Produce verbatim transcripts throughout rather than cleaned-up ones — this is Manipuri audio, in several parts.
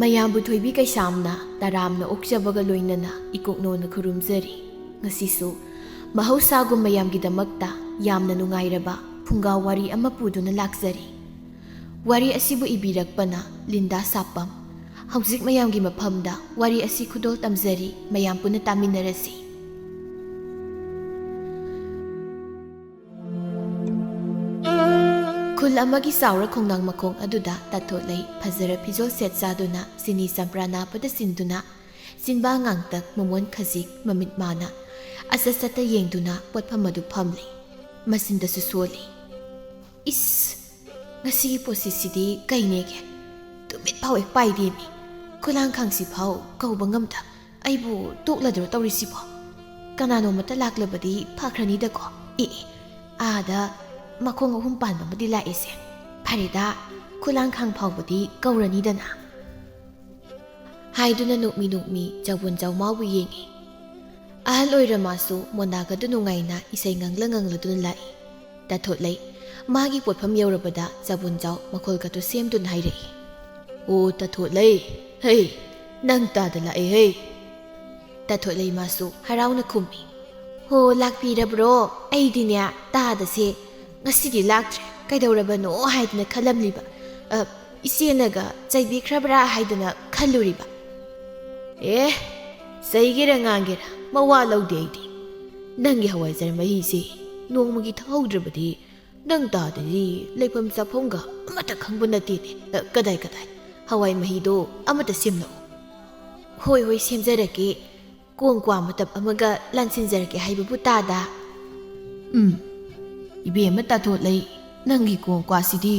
ꯃꯌꯥꯝꯕꯨ ꯊꯣꯏꯕꯤ ꯀꯩꯁꯥꯝꯅ ꯇꯔꯥꯝꯅ ꯑꯣꯛꯆꯕꯒ ꯂꯣꯏꯅꯅ ꯏꯀꯣꯛꯅꯣꯅ ꯈꯨꯔꯨꯝꯖꯔꯤ꯫ ꯉꯁꯤꯁꯨ ꯃꯍꯧꯁꯥꯒꯨꯝ ꯃꯌꯥꯝꯒꯤꯗꯃꯛꯇ ꯌꯥꯝꯅ ꯅꯨꯡꯉꯥꯏꯔꯕ ꯐꯨꯡꯒꯥ ꯋꯥꯔꯤ ꯑꯃ ꯄꯨꯗꯨꯅ ꯂꯥꯛꯆꯔꯤ꯫ ꯋꯥꯔꯤ ꯑꯁꯤꯕꯨ ꯏꯕꯤꯔꯛꯄꯅ ꯂꯤꯟꯗꯥ ꯁꯥꯄꯝ꯫ ꯍꯧꯖꯤꯛ ꯃꯌꯥꯝꯒꯤ ꯃꯐꯝꯗ ꯋꯥꯔꯤ ꯑꯁꯤ ꯈꯨꯗꯣꯜ ꯇꯝꯖꯔꯤ, ꯃꯌꯥꯝ ꯄꯨꯟꯅ ꯇꯥꯃꯤꯟꯅꯔꯁꯤ꯫ ꯈꯨꯜ ꯑꯃꯒꯤ ꯆꯥꯎꯔ ꯈꯣꯡꯅꯥꯡ ꯃꯈꯣꯡ ꯑꯗꯨꯗ ꯇꯥꯊꯣꯠꯂꯩ ꯐꯖꯔ ꯐꯤꯖꯣꯜ ꯁꯦꯠ ꯆꯥꯗꯨꯅ ꯆꯤꯅꯤ ꯆꯝꯄ꯭ꯔꯥ ꯅꯥꯄꯗ ꯁꯤꯟꯗꯨꯅ ꯆꯤꯟꯕꯥ ꯉꯥꯡꯇꯛ ꯃꯃꯣꯟ ꯈꯖꯤꯛ ꯃꯃꯤꯠ ꯃꯥꯅ ꯑꯆꯠ ꯆꯠꯇ ꯌꯦꯡꯗꯨꯅ ꯄꯣꯠꯐꯝ ꯑꯗꯨ ꯐꯝꯂꯤ꯫ ꯃꯆꯤꯟꯗꯁꯨ ꯁꯣꯜꯂꯤ꯫ ꯏꯁ! ꯉꯁꯤꯒꯤ ꯄꯣꯠꯁꯤꯠꯁꯤꯗꯤ ꯀꯩꯅꯦꯒꯦ? ꯇꯨꯃꯤꯠ ꯐꯥꯎ ꯍꯦꯛ ꯄꯥꯏꯗꯦꯃꯤ꯫ ꯈꯨꯂꯥꯡꯈꯥꯡꯁꯤ ꯐꯥꯎ ꯀꯧꯕ ꯉꯝꯗ ꯑꯩꯕꯨ ꯇꯣꯛꯂꯗ꯭ꯔꯣ ꯇꯧꯔꯤꯁꯤꯕꯣ? ꯀꯅꯥꯅꯣꯃꯇ ꯂꯥꯛꯂꯕꯗꯤ ꯐꯈ꯭ꯔꯅꯤꯗꯀꯣ꯫ ꯑꯦ ꯑꯦ, ꯑꯥꯗ ꯃꯈꯣꯡ ꯑꯍꯨꯝ ꯄꯥꯟꯕ ꯑꯃꯗꯤ ꯂꯥꯛꯏꯁꯦ꯫ ꯐꯔꯦꯗ, ꯈꯨꯂꯥꯡꯈꯥꯡ ꯐꯥꯎꯕꯗꯤ ꯀꯧꯔꯅꯤꯗꯅ꯫ ꯍꯥꯏꯗꯨꯅ ꯅꯣꯛꯃꯤ ꯅꯣꯛꯃꯤ ꯆꯥꯎꯕꯣꯟ ꯆꯥꯎꯃꯥꯎꯕꯨ ꯌꯦꯡꯏ꯫ ꯑꯍꯜ ꯑꯣꯏꯔ ꯃꯥꯁꯨ ꯃꯣꯅꯥꯒꯗꯨ ꯅꯨꯡꯉꯥꯏꯅ ꯏꯁꯩ ꯉꯪꯂ ꯉꯪꯂꯗꯨꯅ ꯂꯥꯛꯏ꯫ ꯇꯥꯊꯣꯠꯂꯩ ꯃꯥꯒꯤ ꯄꯣꯠꯐꯝ ꯌꯧꯔꯕꯗ ꯆꯥꯎꯕꯣꯟ ꯆꯥꯎ ꯃꯈꯣꯜꯒꯗꯨ ꯁꯦꯝꯗꯨꯅ ꯍꯥꯏꯔꯛꯏ꯫ "ꯑꯣ ꯇꯥꯊꯣꯠꯂꯩ, ꯍꯩ, ꯅꯪ ꯇꯥꯗ ꯂꯥꯛꯑꯦ ꯍꯩ!" ꯇꯥꯊꯣꯠꯂꯩ ꯃꯥꯁꯨ ꯍꯔꯥꯎꯅ ꯈꯨꯝꯃꯤ꯫ "ꯍꯣ, ꯂꯥꯛꯄꯤꯔꯕ꯭ꯔꯣ? ꯑꯩꯗꯤꯅꯦ ꯇꯥꯗꯁꯦ ꯉꯁꯤꯗꯤ ꯂꯥꯛꯇ꯭ꯔꯦ, ꯀꯩꯗꯧꯔꯕꯅꯣ ꯍꯥꯏꯗꯅ ꯈꯜꯂꯝꯂꯤꯕ꯫ ꯑ, ꯏꯆꯦꯅꯒ ꯆꯩꯕꯤꯈ꯭ꯔꯕ꯭ꯔꯥ ꯍꯥꯏꯗꯅ ꯈꯜꯂꯨꯔꯤꯕ꯫" "ꯑꯦ, ꯆꯩꯒꯦꯔꯥ ꯉꯥꯡꯒꯦꯔꯥ ꯃꯋꯥ ꯂꯧꯗꯦ ꯑꯩꯗꯤ꯫ ꯅꯪꯒꯤ ꯍꯋꯥꯏꯖꯥꯔ ꯃꯍꯤꯁꯦ ꯅꯣꯡꯃꯒꯤ ꯊꯛꯍꯧꯗ꯭ꯔꯕꯗꯤ ꯅꯪ ꯇꯥꯗꯗꯤ ꯂꯩꯐꯝ ꯆꯥꯐꯝꯒ ꯑꯃꯠꯇ ꯈꯪꯕ ꯅꯠꯇꯦꯅꯦ꯫ ꯑ, ꯀꯗꯥꯏ ꯀꯗꯥꯏ? ꯍꯋꯥꯏ ꯃꯍꯤꯗꯣ ꯑꯃꯠꯇ ꯁꯦꯝꯂꯛꯎ꯫" "ꯍꯣꯏ ꯍꯣꯏ, ꯁꯦꯝꯖꯔꯛꯀꯦ꯫ ꯀꯣꯡ ꯀ꯭ꯋꯥ ꯃꯇꯞ ꯑꯃꯒ ꯂꯥꯟꯁꯤꯟꯖꯔꯛꯀꯦ ꯍꯥꯏꯕꯕꯨ ꯇꯥꯗ꯫" "ꯎꯝ, ꯏꯕꯦꯝꯃ ꯇꯥꯊꯣꯠꯂꯩ, ꯅꯪꯒꯤ ꯀꯣꯡ ꯀ꯭ꯋꯥꯁꯤꯗꯤ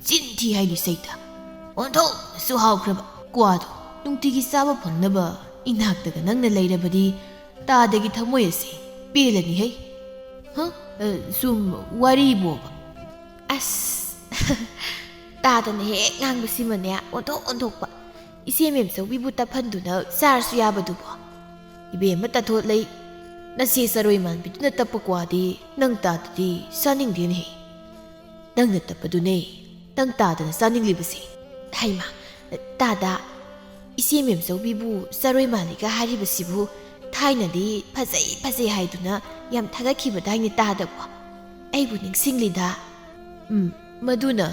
ꯆꯤꯟ ꯊꯤ ꯍꯥꯏꯅꯤ ꯁꯩꯇ꯫ ꯑꯣꯟꯊꯣꯛꯅꯁꯨ ꯍꯥꯎꯈ꯭ꯔꯕ ꯀ꯭ꯋꯥꯗꯣ ꯅꯨꯡꯇꯤꯒꯤ ꯆꯥꯕ ꯐꯪꯅꯕ ꯏꯅꯥꯛꯇꯒ ꯅꯪꯅ ꯂꯩꯔꯕꯗꯤ ꯇꯥꯗꯒꯤ ꯊꯃꯣꯏ ꯑꯁꯦ ꯄꯦꯜꯂꯅꯤ ꯍꯩ꯫ ꯍ? ꯑ, ꯁꯨꯝ ꯋꯥꯔꯤꯕꯣꯕ꯫" ꯑꯁ, ꯇꯥꯗꯅ ꯍꯦꯛ ꯉꯥꯡꯕꯁꯤꯃꯅꯦ ꯑꯣꯟꯊꯣꯛ ꯑꯣꯟꯊꯣꯛꯄ꯫ ꯏꯆꯦ ꯃꯦꯝꯆꯧꯕꯤꯕꯨ ꯇꯞꯍꯟꯗꯨꯅ ꯆꯥꯔꯁꯨ ꯌꯥꯕꯗꯨꯕꯣ꯫ "ꯏꯕꯦꯝꯃ ꯇꯥꯊꯣꯠꯂꯩ, ꯅꯆꯦ ꯆꯔꯣꯏ ꯃꯥꯟꯕꯤꯗꯨꯅ ꯇꯞꯄ ꯀ꯭ꯋꯥꯗꯤ ꯅꯪ ꯇꯥꯗꯗꯤ ꯆꯥꯅꯤꯡꯗꯦꯅꯦꯍꯦ꯫ ꯅꯪꯅ ꯇꯞꯄꯗꯨꯅꯦ ꯅꯪ ꯇꯥꯗꯅ ꯆꯥꯅꯤꯡꯂꯤꯕꯁꯦ꯫" "ꯍꯩꯃꯥ, ꯇꯥꯗ, ꯏꯆꯦ ꯃꯦꯝꯆꯧꯕꯤꯕꯨ ꯆꯔꯣꯏ ꯃꯥꯜꯂꯤꯒ ꯍꯥꯏꯔꯤꯕꯁꯤꯕꯨ ꯊꯥꯏꯅꯗꯤ ꯐꯖꯩ ꯐꯖꯩ ꯍꯥꯏꯗꯨꯅ ꯌꯥꯝ ꯊꯥꯒꯠꯈꯤꯕꯗꯥꯏꯅꯦ ꯇꯥꯗꯕꯣ? ꯑꯩꯕꯨ ꯅꯤꯡꯁꯤꯡꯂꯤꯗ꯫ ꯎꯝ, ꯃꯗꯨꯅ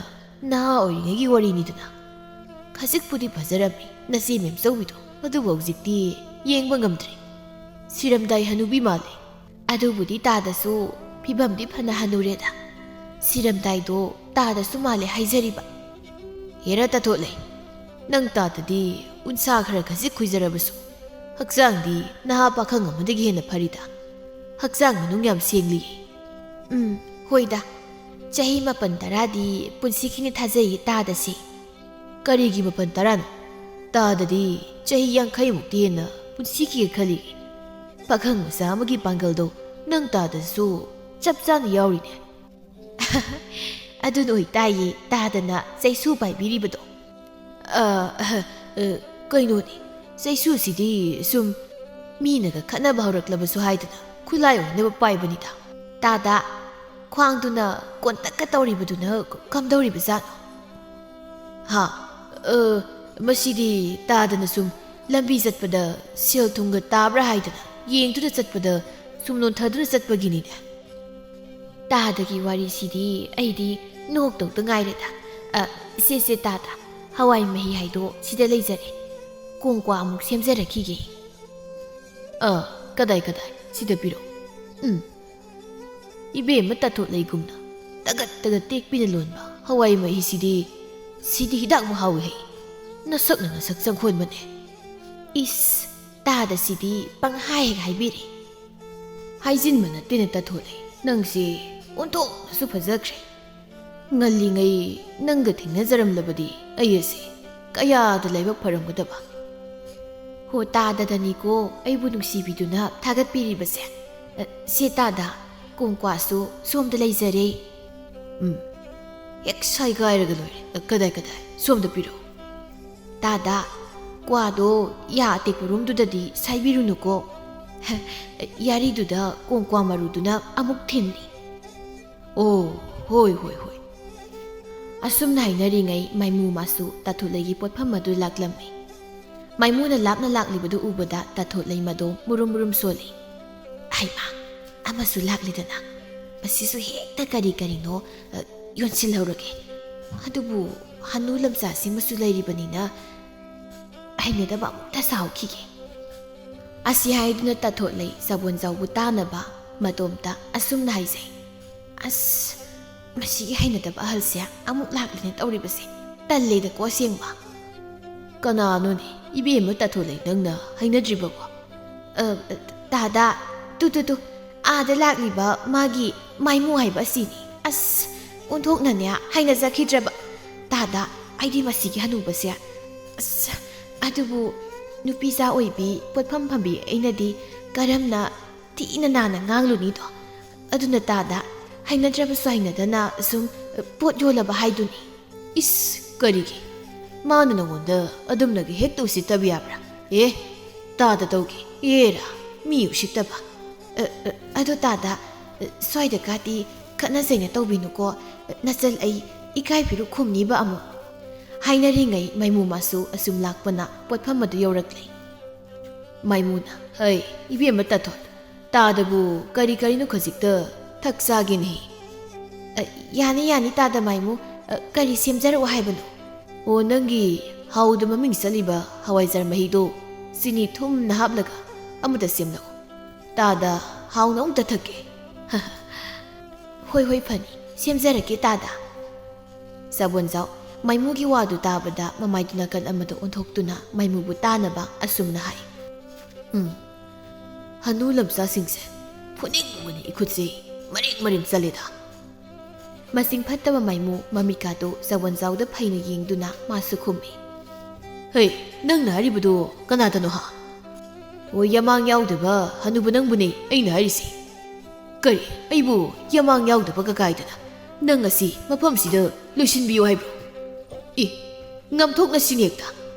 ꯅꯍꯥ ꯑꯣꯏꯔꯤꯉꯩꯒꯤ ꯋꯥꯔꯤꯅꯤꯗꯅ꯫ ꯈꯖꯤꯛꯄꯨꯗꯤ ꯐꯖꯔꯝꯃꯤ ꯅꯆꯦ ꯃꯦꯝꯆꯧꯕꯤꯗꯣ, ꯑꯗꯨꯕꯨ ꯍꯧꯖꯤꯛꯇꯤ ꯌꯦꯡꯕ ꯉꯝꯗ꯭ꯔꯦ꯫ ꯁꯤꯔꯝꯗꯥꯏ ꯍꯅꯨꯕꯤ ꯃꯥꯜꯂꯦ꯫ ꯑꯗꯨꯕꯨꯗꯤ ꯇꯥꯗꯁꯨ ꯐꯤꯕꯝꯗꯤ ꯐꯅ ꯍꯅꯨꯔꯦꯗ꯫ ꯁꯤꯔꯝꯗꯥꯏꯗꯣ ꯇꯥꯗꯁꯨ ꯃꯥꯜꯂꯦ ꯍꯥꯏꯖꯔꯤꯕ꯫ ꯍꯦꯔꯥ ꯇꯥꯊꯣꯠꯂꯦ, ꯅꯪ ꯇꯥꯗꯗꯤ ꯎꯟꯁꯥ ꯈꯔ ꯈꯖꯤꯛ ꯈꯨꯏꯖꯔꯕꯁꯨ ꯍꯛꯆꯥꯡꯗꯤ ꯅꯍꯥ ꯄꯥꯈꯪ ꯑꯃꯗꯒꯤ ꯍꯦꯟꯅ ꯐꯔꯤꯗ꯫ ꯍꯛꯆꯥꯡ ꯃꯅꯨꯡ ꯌꯥꯝ ꯁꯦꯡꯂꯤ꯫ ꯎꯝ, ꯍꯣꯏꯗ꯫ ꯆꯍꯤ ꯃꯥꯄꯟ ꯇꯔꯥꯗꯤ ꯄꯨꯟꯁꯤꯈꯤꯅꯤ ꯊꯥꯖꯩ ꯇꯥꯗꯁꯦ꯫ ꯀꯔꯤꯒꯤ ꯃꯥꯄꯟ ꯇꯔꯥꯅꯣ? ꯇꯥꯗꯗꯤ ꯆꯍꯤ ꯌꯥꯡꯈꯩꯃꯨꯛꯇꯤ ꯍꯦꯟꯅ ꯄꯨꯟꯁꯤꯈꯤꯒꯦ ꯈꯜꯂꯤ꯫ ꯄꯥꯈꯪ ꯃꯆꯥ ꯑꯃꯒꯤ ꯄꯥꯡꯒꯜꯗꯣ ꯅꯪ ꯇꯥꯗꯁꯨ ꯆꯞ ꯆꯥꯅ ꯌꯥꯎꯔꯤꯅꯦ꯫ ꯑꯗꯨꯅ ꯑꯣꯏꯇꯥꯏꯌꯦ ꯇꯥꯗꯅ ꯆꯩꯁꯨ ꯄꯥꯏꯕꯤꯔꯤꯕꯗꯣ꯫ ꯑ, ꯑ, ꯑ, ꯀꯩꯅꯣꯅꯦ, ꯆꯩꯁꯨꯁꯤꯗꯤ ꯁꯨꯝ ꯃꯤꯅꯒ ꯈꯠꯅꯕ ꯍꯧꯔꯛꯂꯕꯁꯨ ꯍꯥꯏꯗꯅ ꯈꯨꯠꯂꯥꯏ ꯑꯣꯏꯅꯕ ꯄꯥꯏꯕꯅꯤꯗ꯫ ꯇꯥꯗ, ꯈ꯭ꯋꯥꯡꯗꯨꯅ ꯀꯣꯟꯇꯛꯀ ꯇꯧꯔꯤꯕꯗꯨꯅ ꯀꯝꯗꯧꯔꯤꯕ ꯖꯥꯠꯅꯣ? ꯍꯥ? ꯑ, ꯃꯁꯤꯗꯤ ꯇꯥꯗꯅ ꯁꯨꯝ ꯂꯝꯕꯤ ꯆꯠꯄꯗ ꯁꯦꯜ ꯊꯨꯝꯒ ꯇꯥꯕ꯭ꯔꯥ ꯍꯥꯏꯗꯅ ꯌꯦꯡꯗꯨꯅ ꯆꯠꯄꯗ ꯁꯨꯝ ꯅꯣꯟꯊꯗꯨꯅ ꯆꯠꯄꯒꯤꯅꯤꯅꯦ꯫ ꯇꯥꯗꯒꯤ ꯋꯥꯔꯤꯁꯤꯗꯤ ꯑꯩꯗꯤ ꯅꯣꯛꯇꯧꯗ ꯉꯥꯏꯔꯦꯗ꯫ ꯑ, ꯁꯦ, ꯁꯦ, ꯇꯥꯗ, ꯍꯋꯥꯏ ꯃꯍꯤ ꯍꯥꯏꯗꯣ ꯁꯤꯗ ꯂꯩꯖꯔꯦ꯫ ꯀꯣꯡꯀ꯭ꯋꯥ ꯑꯃꯨꯛ ꯁꯦꯝꯖꯔꯛꯈꯤꯒꯦ꯫ ꯑ, ꯀꯗꯥꯏ, ꯀꯗꯥꯏ? ꯁꯤꯗ ꯄꯤꯔꯛꯑꯣ꯫ ꯎꯝ꯫ ꯏꯕꯦꯝꯃ ꯇꯥꯊꯣꯠꯂꯩꯒꯨꯝꯅ ꯇꯒꯠ ꯇꯒꯠ ꯇꯦꯛꯄꯤꯅ ꯂꯣꯟꯕ ꯍꯋꯥꯏ ꯃꯍꯤꯁꯤꯗꯤ, ꯁꯤꯗꯤ ꯍꯤꯗꯥꯛ ꯃꯍꯥꯎ ꯍꯦ꯫ ꯅꯁꯛꯅ ꯅꯁꯛ ꯆꯪꯈꯣꯟꯕꯅꯦ꯫ ꯏꯁ, ꯇꯥꯗ ꯁꯤꯗꯤ ꯄꯪꯍꯥꯏ ꯍꯦꯛ ꯍꯥꯏꯕꯤꯔꯦ꯫ ꯍꯥꯏꯖꯤꯟꯕ ꯅꯠꯇꯦꯅ ꯇꯥꯊꯣꯠꯂꯩ, ꯅꯪꯁꯦ ꯑꯣꯟꯊꯣꯛꯅꯁꯨ ꯐꯖꯈ꯭ꯔꯦ꯫ ꯉꯜꯂꯤꯉꯩ ꯅꯪꯒ ꯊꯦꯡꯅꯖꯔꯝꯂꯕꯗꯤ ꯑꯩ ꯑꯁꯤ ꯀꯌꯥꯗ ꯂꯥꯏꯕꯛ ꯐꯔꯝꯒꯗꯕ꯫ ꯍꯣ, ꯇꯥꯗꯗꯅꯤꯀꯣ ꯑꯩꯕꯨ ꯅꯨꯡꯁꯤꯕꯤꯗꯨꯅ ꯊꯥꯒꯠꯄꯤꯔꯤꯕꯁꯦ꯫ ꯑ, ꯁꯦ ꯇꯥꯗ, ꯀꯣꯡꯀ꯭ꯋꯥꯁꯨ ꯁꯣꯝꯗ ꯂꯩꯖꯔꯦ꯫ ꯎꯝ, ꯍꯦꯛ ꯁꯥꯏꯒꯥꯏꯔꯒ ꯂꯣꯏꯔꯦ꯫ ꯑ, ꯀꯗꯥꯏ, ꯀꯗꯥꯏ? ꯁꯣꯝꯗ ꯄꯤꯔꯛꯑꯣ꯫ ꯇꯥꯗ, ꯀ꯭ꯋꯥꯗꯣ ꯌꯥ ꯑꯇꯦꯛꯄꯔꯣꯝꯗꯨꯗꯗꯤ ꯁꯥꯏꯕꯤꯔꯨꯅꯨꯀꯣ꯫ ꯌꯥꯔꯤꯗꯨꯗ ꯀꯣꯡꯀ꯭ꯋꯥ ꯃꯔꯨꯗꯨꯅ ꯑꯃꯨꯛ ꯊꯤꯟꯅꯤ꯫ ꯑꯣ, ꯍꯣꯏ, ꯍꯣꯏ, ꯍꯣꯏ꯫ ꯑꯁꯨꯝꯅ ꯍꯥꯏꯅꯔꯤꯉꯩ ꯃꯥꯏꯃꯨ ꯃꯥꯁꯨ ꯇꯥꯊꯨꯠꯂꯩꯒꯤ ꯄꯣꯠꯐꯝ ꯑꯗꯨ ꯂꯥꯛꯂꯝꯃꯤ꯫ ꯃꯥꯏꯃꯨꯅ ꯂꯥꯞꯅ ꯂꯥꯛꯂꯤꯕꯗꯨ ꯎꯕꯗ ꯇꯥꯊꯣꯠꯂꯩ ꯃꯗꯣ ꯃꯨꯔꯨꯝ ꯃꯨꯔꯨꯝ ꯁꯣꯜꯂꯤ꯫ "ꯍꯩꯃꯥ, ꯑꯃꯁꯨ ꯂꯥꯛꯂꯤꯗꯅ꯫ ꯃꯁꯤꯁꯨ ꯍꯦꯛꯇ ꯀꯔꯤ ꯀꯔꯤꯅꯣ, ꯑ, ꯌꯣꯟꯁꯤꯜꯍꯧꯔꯒꯦ꯫ ꯑꯗꯨꯕꯨ ꯍꯅꯨ ꯂꯝꯆꯥꯁꯤꯃꯁꯨ ꯂꯩꯔꯤꯕꯅꯤꯅ ꯍꯩꯅꯗꯕ ꯑꯃꯨꯛꯇ ꯁꯥꯎꯈꯤꯒꯦ"꯫ ꯑꯁꯤ ꯍꯥꯏꯗꯨꯅ ꯇꯥꯊꯣꯠꯂꯩ ꯁꯥꯕꯣꯟꯖꯥꯎꯕꯨ ꯇꯥꯅꯕ ꯃꯇꯣꯝꯇ ꯑꯁꯨꯝꯅ ꯍꯥꯏꯖꯩ꯫ "ꯑꯁ, ꯃꯁꯤꯒꯤ ꯍꯩꯅꯗꯕ ꯑꯍꯜꯁꯦ ꯑꯃꯨꯛ ꯂꯥꯛꯂꯤꯅꯦ ꯇꯧꯔꯤꯕꯁꯦ꯫ ꯇꯜꯂꯦꯗꯀꯣ ꯑꯁꯦꯡꯕ"꯫ "ꯀꯅꯥꯅꯣꯅꯦ ꯏꯕꯦꯝꯃ ꯇꯥꯊꯣꯠꯂꯩ ꯅꯪꯅ ꯍꯩꯅꯗ꯭ꯔꯤꯕꯕꯣ?" "ꯑ, ꯑ, ꯇꯥꯗ, ꯇꯨ, ꯇꯨ, ꯇꯨ, ꯑꯥꯗ ꯂꯥꯛꯂꯤꯕ ꯃꯥꯒꯤ ꯃꯥꯏꯃꯨ ꯍꯥꯏꯕ ꯑꯁꯤꯅꯤ꯫ ꯑꯁ, ꯑꯣꯟꯊꯣꯛꯅꯅꯦ ꯍꯩꯅꯖꯈꯤꯗ꯭ꯔꯕ꯫ ꯇꯥꯗ, ꯑꯩꯗꯤ ꯃꯁꯤꯒꯤ ꯍꯅꯨꯕꯁꯦ꯫ ꯑꯁ, ꯑꯗꯨꯕꯨ ꯅꯨꯄꯤꯆꯥ ꯑꯣꯏꯕꯤ ꯄꯣꯠꯐꯝ ꯐꯝꯕꯤ ꯑꯩꯅꯗꯤ ꯀꯔꯝꯅ ꯊꯤꯅ ꯅꯥꯟꯅ ꯉꯥꯡꯂꯨꯅꯤꯗꯣ꯫ ꯑꯗꯨꯅ ꯇꯥꯗ, ꯍꯩꯅꯗ꯭ꯔꯕꯁꯨ ꯍꯩꯅꯗꯅ ꯁꯨꯝ ꯄꯣꯠ ꯌꯣꯜꯂꯕ ꯍꯥꯏꯗꯨꯅꯤ"꯫ "ꯏꯁ, ꯀꯔꯤꯒꯤ? ꯃꯥꯅ ꯅꯉꯣꯟꯗ ꯑꯗꯨꯝꯅꯒ ꯍꯦꯛꯇ ꯎꯁꯤꯠꯇꯕ ꯌꯥꯕ꯭ꯔꯥ? ꯑꯦ, ꯇꯥꯗ ꯇꯧꯒꯦ꯫ ꯑꯦꯔꯥ, ꯃꯤ ꯎꯁꯤꯠꯇꯕ꯫ ꯑ, ꯑ, ꯑꯗꯣ ꯇꯥꯗ, ꯑ, ꯁ꯭ꯋꯥꯏꯗ ꯀꯥꯇꯤ ꯈꯠꯅ ꯆꯩꯅ ꯇꯧꯕꯤꯅꯨꯀꯣ꯫ ꯅꯆꯜ ꯑꯩ ꯏꯀꯥꯏ ꯐꯤꯔꯨꯛ ꯈꯨꯝꯅꯤꯕ ꯑꯃꯨꯛ"꯫ ꯍꯥꯏꯅꯔꯤꯉꯩ ꯃꯥꯏꯃꯨ ꯃꯥꯁꯨ ꯑꯁꯨꯝ ꯂꯥꯛꯄꯅ ꯄꯣꯠꯐꯝ ꯑꯗꯨ ꯌꯧꯔꯛꯂꯦ꯫ ꯃꯥꯏꯃꯨꯅ, "ꯍꯩ, ꯏꯕꯦꯝꯃ ꯇꯥꯊꯣꯠ, ꯇꯥꯗꯕꯨ ꯀꯔꯤ ꯀꯔꯤꯅꯣ ꯈꯖꯤꯛꯇ ꯊꯛ ꯆꯥꯒꯦꯅꯦ"꯫ "ꯑ, ꯌꯥꯅꯤ, ꯌꯥꯅꯤ, ꯇꯥꯗ ꯃꯥꯏꯃꯨ, ꯑ, ꯀꯔꯤ ꯁꯦꯝꯖꯔꯛꯑꯣ ꯍꯥꯏꯕꯅꯣ?" "ꯑꯣ, ꯅꯪꯒꯤ ꯍꯥꯎꯗ ꯃꯃꯤꯡ ꯆꯠꯂꯤꯕ ꯍꯋꯥꯏꯖꯥꯔ ꯃꯍꯤꯗꯣ ꯆꯤꯅꯤ ꯊꯨꯝꯅ ꯍꯥꯞꯂꯒ ꯑꯃꯇ ꯁꯦꯝꯂꯛꯎ꯫ ꯇꯥꯗ ꯍꯥꯎꯅ ꯑꯃꯨꯛꯇ ꯊꯛꯀꯦ"꯫ "ꯍꯣꯏ, ꯍꯣꯏ, ꯐꯅꯤ, ꯁꯦꯝꯖꯔꯛꯀꯦ ꯇꯥꯗ"꯫ ꯁꯥꯕꯣꯟꯖꯥꯎ ꯃꯥꯏꯃꯨꯒꯤ ꯋꯥꯗꯨ ꯇꯥꯕꯗ ꯃꯃꯥꯏꯗꯨ ꯅꯥꯀꯟ ꯑꯃꯗ ꯑꯣꯟꯊꯣꯛꯇꯨꯅ ꯃꯥꯏꯃꯨꯕꯨ ꯇꯥꯅꯕ ꯑꯁꯨꯝꯅ ꯍꯥꯏ꯫ "ꯎꯝ, ꯍꯅꯨ ꯂꯝꯆꯥꯁꯤꯡꯁꯦ ꯐꯨꯅꯤꯡꯕꯅ ꯏꯈꯨꯠꯁꯤ ꯃꯔꯦꯡ ꯃꯔꯦꯡ ꯆꯠꯂꯦꯗ"꯫ ꯃꯁꯤꯡ ꯐꯠꯇꯕ ꯃꯥꯏꯃꯨ ꯃꯃꯤꯀꯥꯗꯨ ꯁꯥꯕꯣꯟꯖꯥꯎꯗ ꯐꯩꯅ ꯌꯦꯡꯗꯨꯅ ꯃꯥꯁꯨ ꯈꯨꯝꯃꯤ꯫ "ꯍꯩ, ꯅꯪꯅ ꯍꯥꯏꯔꯤꯕꯗꯨ ꯀꯅꯥꯗꯅꯣ ꯍꯥ?" "ꯑꯣ, ꯌꯥꯃꯥꯡ ꯌꯥꯎꯗꯕ ꯍꯅꯨꯕ ꯅꯪꯕꯨꯅꯦ ꯑꯩꯅ ꯍꯥꯏꯔꯤꯁꯦ"꯫ "ꯀꯔꯤ? ꯑꯩꯕꯨ ꯌꯥꯃꯥꯡ ꯌꯥꯎꯗꯕ ꯀꯀꯥꯏꯗꯅ ꯅꯪ ꯑꯁꯤ ꯃꯐꯝꯁꯤꯗ ꯂꯣꯏꯁꯤꯟꯕꯤꯌꯨ ꯍꯥꯏꯕ꯭ꯔꯣ? ꯑꯦ, ꯉꯝꯊꯣꯛꯅꯁꯤꯅꯦ ꯍꯦꯛꯇ꯫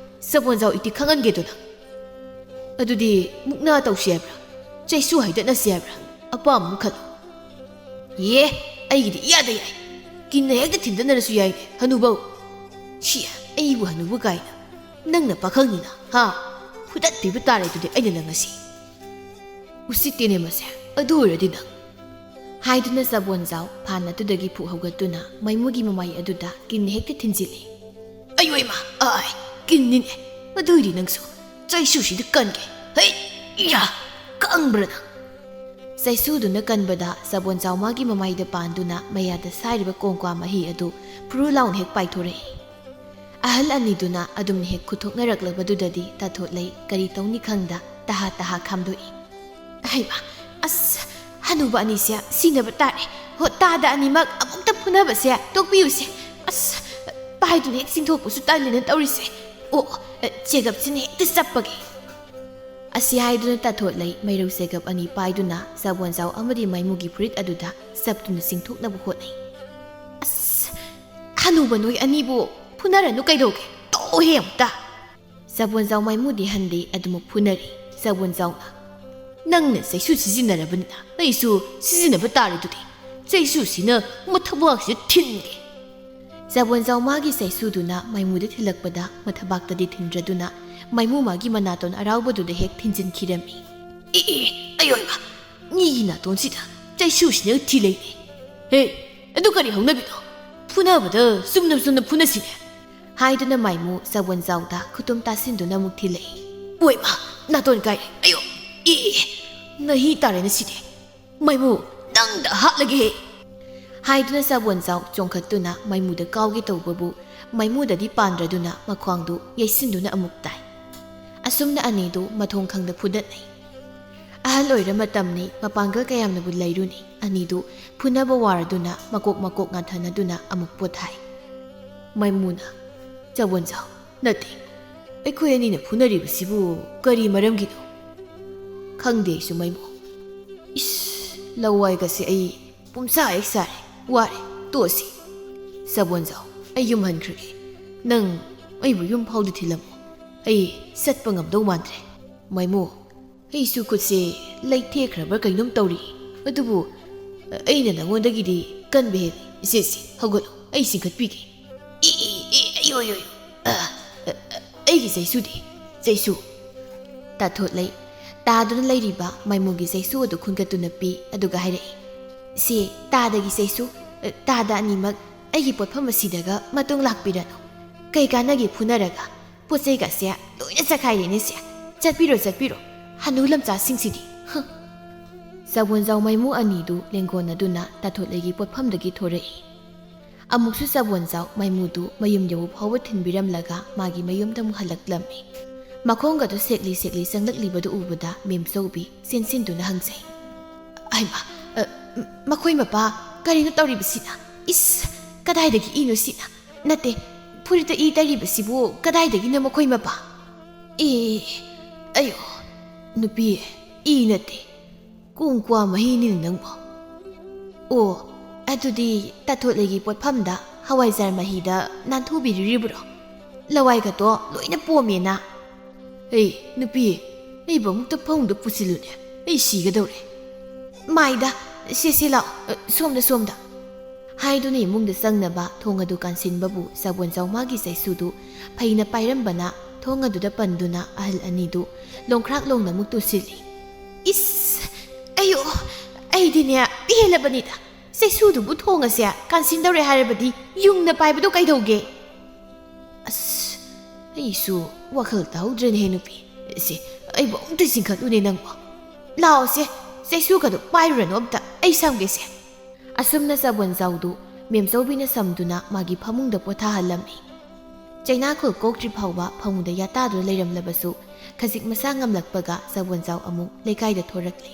ꯁꯥꯕꯣꯟꯖꯥꯎ ꯏꯇꯤ ꯈꯪꯍꯟꯒꯦꯗꯣ ꯅꯪ꯫ ꯑꯗꯨꯗꯤ ꯃꯨꯛꯅꯥ ꯇꯧꯁꯤ ꯍꯥꯏꯕ꯭ꯔꯥ? ꯆꯩꯁꯨ ꯍꯥꯏꯗꯠꯅꯁꯤ ꯍꯥꯏꯕ꯭ꯔꯥ? ꯑꯄꯥꯝꯕ ꯑꯃ ꯈꯜꯂꯣ"꯫ "ꯑꯦ, ꯑꯩꯒꯤꯗꯤ ꯏꯌꯥꯗ ꯌꯥꯏ꯫ ꯀꯤꯟꯅ ꯍꯦꯛꯇ ꯊꯤꯟꯗꯠꯅꯔꯁꯨ ꯌꯥꯏꯅꯦ, ꯍꯅꯨꯕꯧ꯫ ꯁꯤ, ꯑꯩꯕꯨ ꯍꯅꯨꯕ ꯀꯥꯏꯅ꯫ ꯅꯪꯅ ꯄꯥꯈꯪꯅꯤꯅ, ꯍꯥ? ꯐꯨꯗꯠꯄꯤꯕ ꯇꯥꯔꯦ ꯑꯗꯨꯗꯤ ꯑꯩꯅ ꯅꯪ ꯉꯁꯤ꯫ "ꯎꯁꯤꯠꯇꯦꯅꯦ ꯃꯁꯦ, ꯑꯗꯨ ꯑꯣꯏꯔꯗꯤ ꯅꯪ?" ꯍꯥꯏꯗꯨꯅ ꯆꯕꯣꯟꯖꯥꯎ ꯐꯥꯟ ꯑꯗꯨꯗꯒꯤ ꯐꯨ ꯍꯧꯒꯠꯇꯨꯅ ꯃꯩꯃꯨꯒꯤ ꯃꯃꯥꯏ ꯑꯗꯨꯗ ꯀꯤꯟꯅ ꯍꯦꯛꯇ ꯊꯤꯟꯖꯤꯜꯂꯤ꯫ "ꯑꯌꯣ ꯏꯃꯥ, ꯑꯥꯏ, ꯀꯤꯟꯅꯤꯅꯦ꯫ ꯑꯗꯨꯏꯗꯤ ꯅꯪꯁꯨ ꯆꯩꯁꯨꯁꯤꯗ ꯀꯟꯒꯦ꯫ ꯍꯩ! ꯏꯌꯥ! ꯀꯪꯕ꯭ꯔꯥ ꯅꯪ?" ꯆꯩꯁꯨꯗꯨꯅ ꯀꯟꯕꯗ ꯆꯕꯣꯟꯖꯥꯎ ꯃꯥꯒꯤ ꯃꯃꯥꯏꯗ ꯄꯥꯟꯗꯨꯅ ꯃꯌꯥꯗ ꯁꯥꯏꯔꯤꯕ ꯀꯣꯡꯀ꯭ꯋꯥ ꯃꯍꯤ ꯑꯗꯨ ꯐꯨꯔꯨ ꯂꯥꯎꯅ ꯍꯦꯛ ꯄꯥꯏꯊꯣꯔꯛꯏ꯫ ꯑꯍꯜ ꯑꯅꯤꯗꯨꯅ ꯑꯗꯨꯝꯅ ꯍꯦꯛ ꯈꯨꯠꯊꯣꯛꯅꯔꯛꯂꯕꯗꯨꯗꯗꯤ ꯇꯥꯊꯣꯠꯂꯩ ꯀꯔꯤ ꯇꯧꯅꯤ ꯈꯪꯗ ꯇꯍꯥ ꯇꯍꯥ ꯈꯥꯝꯗꯣꯛꯏ꯫ "ꯍꯩꯃꯥ! ꯑꯁ! ꯍꯅꯨꯕ ꯑꯅꯤꯁꯦ ꯁꯤꯅꯕ ꯇꯥꯔꯦ꯫ ꯍꯣ, ꯇꯥꯗ ꯑꯅꯤꯃꯛ ꯑꯃꯨꯛꯇ ꯐꯨꯅꯕꯁꯦ ꯇꯣꯛꯄꯤꯌꯨꯁꯦ꯫ ꯑꯁ! ꯄꯥꯏꯗꯨꯅ ꯍꯦꯛ ꯆꯤꯡꯊꯣꯛꯄꯁꯨ ꯇꯜꯂꯦꯅ ꯇꯧꯔꯤꯁꯦ꯫ ꯑꯣ, ꯆꯦꯒꯞꯁꯤꯅ ꯍꯦꯛꯇ ꯆꯞꯄꯒꯦ꯫" ꯑꯁꯤ ꯍꯥꯏꯗꯨꯅ ꯇꯥꯊꯣꯠꯂꯩ ꯃꯩꯔꯧ ꯆꯦꯒꯞ ꯑꯅꯤ ꯄꯥꯏꯗꯨꯅ ꯆꯕꯣꯟꯖꯥꯎ ꯑꯃꯗꯤ ꯃꯩꯃꯨꯒꯤ ꯐꯨꯔꯤꯠ ꯑꯗꯨꯗ ꯆꯞꯇꯨꯅ ꯆꯤꯡꯊꯣꯛꯅꯕ ꯍꯣꯠꯅꯩ꯫ "ꯑꯁ! ꯍꯅꯨꯕ ꯅꯣꯏ ꯑꯅꯤꯕꯨ ꯐꯨꯅꯔꯅꯨ ꯀꯩꯗꯧꯒꯦ? ꯇꯣꯛꯑꯣꯍꯦ ꯑꯃꯨꯛꯇ!" ꯆꯕꯣꯟꯖꯥꯎ ꯃꯩꯃꯨꯗꯤ ꯍꯟꯗꯦ, ꯑꯗꯨꯃꯛ ꯐꯨꯅꯔꯤ꯫ ꯆꯕꯣꯟꯖꯥꯎꯅ, "ꯅꯪꯅ ꯆꯩꯁꯨ ꯁꯤꯖꯤꯟꯅꯔꯕꯅꯤꯅ ꯑꯩꯁꯨ ꯁꯤꯖꯤꯟꯅꯕ ꯇꯥꯔꯦ ꯑꯗꯨꯗꯤ꯫ ꯆꯩꯁꯨꯁꯤꯅ ꯃꯊꯕꯥꯛꯁꯤꯗ ꯊꯤꯟꯒꯦ꯫" ꯆꯕꯣꯟꯖꯥꯎ ꯃꯥꯒꯤ ꯆꯩꯁꯨꯗꯨꯅ ꯃꯩꯃꯨꯗ ꯊꯤꯜꯂꯛꯄꯗ ꯃꯊꯕꯥꯛꯇꯗꯤ ꯊꯤꯟꯗ꯭ꯔꯗꯨꯅ ꯃꯩꯃꯨ ꯃꯥꯒꯤ ꯃꯅꯥꯇꯣꯟ ꯑꯔꯥꯎꯕꯗꯨꯗ ꯍꯦꯛ ꯊꯤꯟꯖꯤꯟꯈꯤꯔꯝꯃꯤ꯫ "ꯑꯦ, ꯑꯦ, ꯑꯌꯣ ꯏꯃꯥ! ꯃꯤꯒꯤ ꯅꯥꯇꯣꯟꯁꯤꯗ ꯆꯩꯁꯨꯁꯤꯅ ꯊꯤꯜꯂꯛꯏꯅꯦ꯫ ꯍꯦ, ꯑꯗꯨ ꯀꯔꯤ ꯍꯧꯅꯕꯤꯅꯣ? ꯐꯨꯅꯕꯗ ꯆꯨꯝꯅ ꯆꯨꯝꯅ ꯐꯨꯅꯁꯤꯅꯦ꯫" ꯍꯥꯏꯗꯨꯅ ꯃꯩꯃꯨ ꯆꯕꯣꯟꯖꯥꯎꯗ ꯈꯨꯇꯨꯝ ꯇꯥꯁꯤꯟꯗꯨꯅ ꯑꯃꯨꯛ ꯊꯤꯜꯂꯛꯏ꯫ "ꯑꯣꯏꯃꯥ, ꯅꯥꯇꯣꯟ ꯀꯥꯏꯔꯦ꯫ ꯑꯌꯣ! ꯏ! ꯏ! ꯅꯍꯤ ꯇꯥꯔꯦꯅ ꯁꯤꯗꯤ꯫ ꯃꯩꯃꯨ, ꯅꯪꯗ ꯍꯥꯠꯂꯒꯦꯍꯦ!" ꯍꯥꯏꯗꯨꯅ ꯆꯕꯣꯟꯖꯥꯎ ꯆꯣꯡꯈꯠꯇꯨꯅ ꯃꯩꯃꯨꯗ ꯀꯥꯎꯒꯦ ꯇꯧꯕꯕꯨ ꯃꯩꯃꯨꯗꯗꯤ ꯄꯥꯟꯗ꯭ꯔꯗꯨꯅ ꯃꯈ꯭ꯋꯥꯡꯗꯨ ꯌꯩꯁꯤꯟꯗꯨꯅ ꯑꯃꯨꯛ ꯇꯥꯏ꯫ ꯑꯁꯨꯝꯅ ꯑꯅꯤꯗꯨ ꯃꯊꯣꯡ ꯈꯪꯗ ꯐꯨꯗꯠꯅꯩ꯫ ꯑꯍꯜ ꯑꯣꯏꯔ ꯃꯇꯝꯅꯤ, ꯃꯄꯥꯡꯒꯜ ꯀꯌꯥꯝꯅꯕꯨ ꯂꯩꯔꯨꯅꯤ꯫ ꯑꯅꯤꯗꯨ ꯐꯨꯅꯕ ꯋꯥꯔꯗꯨꯅ ꯃꯀꯣꯛ ꯃꯀꯣꯛ ꯉꯥꯟꯊꯅꯗꯨꯅ ꯑꯃꯨꯛ ꯄꯣꯊꯥꯏ꯫ ꯃꯩꯃꯨꯅ, "ꯆꯕꯣꯟꯖꯥꯎ, ꯅꯠꯇꯦ, ꯑꯩꯈꯣꯏ ꯑꯅꯤꯅ ꯐꯨꯅꯔꯤꯕꯁꯤꯕꯨ ꯀꯔꯤ ꯃꯔꯝꯒꯤꯅꯣ?" "ꯈꯪꯗꯦ ꯑꯩꯁꯨ ꯃꯩꯃꯨ꯫ ꯏꯁ, ꯂꯋꯥꯏꯒꯁꯦ ꯑꯩ ꯄꯨꯝꯁꯥ ꯍꯦꯛ ꯁꯥꯔꯦ, ꯋꯥꯔꯦ, ꯇꯣꯛꯑꯁꯤ꯫ ꯆꯕꯣꯟꯖꯥꯎ, ꯑꯩ ꯌꯨꯝ ꯍꯟꯈ꯭ꯔꯒꯦ꯫ ꯅꯪ ꯑꯩꯕꯨ ꯌꯨꯝ ꯐꯥꯎꯗꯤ ꯊꯤꯜꯂꯝꯃꯨ꯫ ꯑꯩ ꯆꯠꯄ ꯉꯝꯗꯧ ꯃꯥꯟꯗ꯭ꯔꯦ꯫ ꯃꯩꯃꯨ, ꯑꯩꯁꯨ ꯈꯨꯠꯁꯦ ꯂꯩꯊꯦꯛꯈ꯭ꯔꯕ꯭ꯔꯥ ꯀꯩꯅꯣꯝ ꯇꯧꯔꯤ꯫ ꯑꯗꯨꯕꯨ ꯑꯩꯅ ꯅꯉꯣꯟꯗꯒꯤꯗꯤ ꯀꯟꯕ ꯍꯦꯜꯂꯤ꯫ ꯏꯆꯦꯁꯦ, ꯍꯧꯒꯠꯂꯨ, ꯑꯩ ꯆꯤꯡꯈꯠꯄꯤꯒꯦ꯫" "ꯏ, ꯏ, ꯏ, ꯑꯌꯣ, ꯑꯌꯣ, ꯑꯌꯣ꯫ ꯑ, ꯑ, ꯑ, ꯑꯩꯒꯤ ꯆꯩꯁꯨꯗꯤ? ꯆꯩꯁꯨ? ꯇꯥꯊꯣꯠꯂꯩ ꯇꯥꯗꯨꯅ ꯂꯩꯔꯤꯕ ꯃꯥꯏꯃꯨꯒꯤ ꯆꯩꯁꯨ ꯑꯗꯨ ꯈꯨꯟꯒꯠꯇꯨꯅ ꯄꯤ, ꯑꯗꯨꯒ ꯍꯥꯏꯔꯛꯏ, "ꯁꯤ ꯇꯥꯗꯒꯤ ꯆꯩꯁꯨ, ꯑ, ꯇꯥꯗ ꯑꯅꯤꯃꯛ ꯑꯩꯒꯤ ꯄꯣꯠꯐꯝ ꯑꯁꯤꯗꯒ ꯃꯇꯨꯡ ꯂꯥꯛꯄꯤꯔꯅꯨ꯫ ꯀꯩ ꯀꯥꯟꯅꯒꯦ ꯐꯨꯅꯔꯒ? ꯄꯣꯠ ꯆꯩꯒꯁꯦ ꯂꯣꯏꯅ ꯆꯈꯥꯏꯔꯦꯅꯦ ꯁꯦ꯫ ꯆꯠꯄꯤꯔꯣ, ꯆꯠꯄꯤꯔꯣ, ꯍꯅꯨ ꯂꯝꯆꯥꯁꯤꯡꯁꯤꯗꯤ꯫ ꯍꯨꯝ!" ꯆꯥꯕꯣꯟꯖꯥꯎ ꯃꯥꯏꯃꯨ ꯑꯅꯤꯗꯨ ꯂꯦꯡꯒꯣꯟꯅꯗꯨꯅ ꯇꯥꯊꯣꯠꯂꯩꯒꯤ ꯄꯣꯠꯐꯝꯗꯒꯤ ꯊꯣꯔꯛꯏ꯫ ꯑꯃꯨꯛꯁꯨ ꯆꯥꯕꯣꯟꯖꯥꯎ ꯃꯥꯏꯃꯨꯗꯨ ꯃꯌꯨꯝ ꯌꯧꯕ ꯐꯥꯎꯕ ꯊꯤꯟꯕꯤꯔꯝꯂꯒ ꯃꯥꯒꯤ ꯃꯌꯨꯝꯗ ꯑꯃꯨꯛ ꯍꯜꯂꯛꯂꯝꯃꯤ꯫ ꯃꯈꯣꯡꯒꯗꯨ ꯁꯦꯛꯂꯤ ꯁꯦꯛꯂꯤ ꯆꯪꯂꯛꯂꯤꯕꯗꯨ ꯎꯕꯗ ꯃꯦꯝꯆꯧꯕꯤ ꯆꯦꯟꯁꯤꯟꯗꯨꯅ ꯍꯪꯖꯩ, "ꯍꯩꯃꯥ, ꯑ, ꯃꯈꯣꯏ ꯃꯄꯥ ꯀꯔꯤꯅꯣ ꯇꯧꯔꯤꯕꯁꯤꯅ? ꯏꯁ, ꯀꯗꯥꯏꯗꯒꯤ ꯏꯅꯣ ꯁꯤꯅ? ꯅꯠꯇꯦ, ꯐꯨꯔꯤꯠꯇ ꯏ ꯇꯩꯔꯤꯕꯁꯤꯕꯨ ꯀꯗꯥꯏꯗꯒꯤꯅꯣ ꯃꯈꯣꯏ ꯃꯄꯥ?" "ꯑꯦ, ꯑꯌꯣ, ꯅꯨꯄꯤ, ꯏ ꯅꯠꯇꯦ, ꯀꯣꯡꯀ꯭ꯋꯥ ꯃꯍꯤꯅꯤꯅ ꯅꯪꯕꯣ꯫ ꯑꯣ, ꯑꯗꯨꯗꯤ ꯇꯥꯊꯣꯠꯂꯩꯒꯤ ꯄꯣꯠꯐꯝꯗ ꯍꯋꯥꯏꯖꯥꯔ ꯃꯍꯤꯗ ꯅꯥꯟꯊꯨꯕꯤꯔꯤꯕ꯭ꯔꯣ? ꯂꯋꯥꯏꯒꯗꯣ ꯂꯣꯏꯅ ꯄꯣꯝꯃꯦꯅ꯫ ꯑꯩ, ꯅꯨꯄꯤ, ꯑꯩꯕꯨ ꯑꯃꯨꯛꯇ ꯐꯃꯨꯡꯗ ꯄꯨꯁꯤꯜꯂꯨꯅꯦ, ꯑꯩ ꯁꯤꯒꯗꯧꯔꯦ꯫ ꯃꯥꯏꯗ, ꯁꯦ, ꯁꯦ ꯂꯥꯛꯑꯣ, ꯁꯣꯝꯗ, ꯁꯣꯝꯗ꯫" ꯍꯥꯏꯗꯨꯅ ꯏꯃꯨꯡꯗ ꯆꯪꯅꯕ ꯊꯣꯡ ꯑꯗꯨ ꯀꯥꯟꯁꯤꯟꯕꯕꯨ ꯆꯥꯕꯣꯟꯖꯥꯎ ꯃꯥꯒꯤ ꯆꯩꯁꯨꯗꯨ ꯐꯩꯅ ꯄꯥꯏꯔꯝꯕꯅ ꯊꯣꯡ ꯑꯗꯨꯗ ꯄꯟꯗꯨꯅ ꯑꯍꯜ ꯑꯅꯤꯗꯨ ꯂꯣꯡꯈ꯭ꯔꯥꯛ ꯂꯣꯡꯅ ꯑꯃꯨꯛ ꯇꯨꯁꯤꯜꯂꯤ꯫ "ꯏꯁ! ꯑꯌꯣ! ꯑꯩꯗꯤꯅꯦ ꯄꯦꯜꯂꯕꯅꯤꯗ꯫ ꯆꯩꯁꯨꯗꯨꯕꯨ ꯊꯣꯡ ꯑꯁꯦ ꯀꯥꯟꯁꯤꯟꯗꯧꯔꯦ ꯍꯥꯏꯔꯕꯗꯤ ꯌꯨꯡꯅ ꯄꯥꯏꯕꯗꯣ ꯀꯩꯗꯧꯒꯦ?" "ꯑꯁ! ꯑꯩꯁꯨ ꯋꯥꯈꯜ ꯇꯥꯍꯧꯗ꯭ꯔꯦꯅꯦꯍꯦ ꯅꯨꯄꯤ꯫ ꯁꯦ, ꯑꯩꯕꯨ ꯑꯃꯨꯛꯇ ꯆꯤꯡꯈꯠꯂꯨꯅꯦ ꯅꯪꯕꯣ꯫ ꯂꯥꯛꯑꯣꯁꯦ, ꯆꯩꯁꯨꯒꯗꯣ ꯄꯥꯏꯔꯨꯔꯅꯨ ꯑꯝꯇ, ꯑꯩ ꯁꯝꯒꯦꯁꯦ꯫" ꯑꯁꯨꯝꯅ ꯆꯥꯕꯣꯟꯖꯥꯎꯗꯨ ꯃꯦꯝꯆꯧꯕꯤꯅ ꯁꯝꯗꯨꯅ ꯃꯥꯒꯤ ꯐꯃꯨꯡꯗ ꯄꯣꯊꯥꯍꯜꯂꯝꯃꯤ꯫ ꯆꯩꯅꯥꯈꯣꯜ ꯀꯣꯛꯇ꯭ꯔꯤ ꯐꯥꯎꯕ ꯐꯃꯨꯡꯗ ꯌꯥꯇꯥꯗꯨꯅ ꯂꯩꯔꯝꯂꯕꯁꯨ ꯈꯖꯤꯛ ꯃꯁꯥ ꯉꯝꯂꯛꯄꯒ ꯆꯥꯕꯣꯟꯖꯥꯎ ꯑꯃꯨꯛ ꯂꯩꯀꯥꯏꯗ ꯊꯣꯔꯛꯂꯦ꯫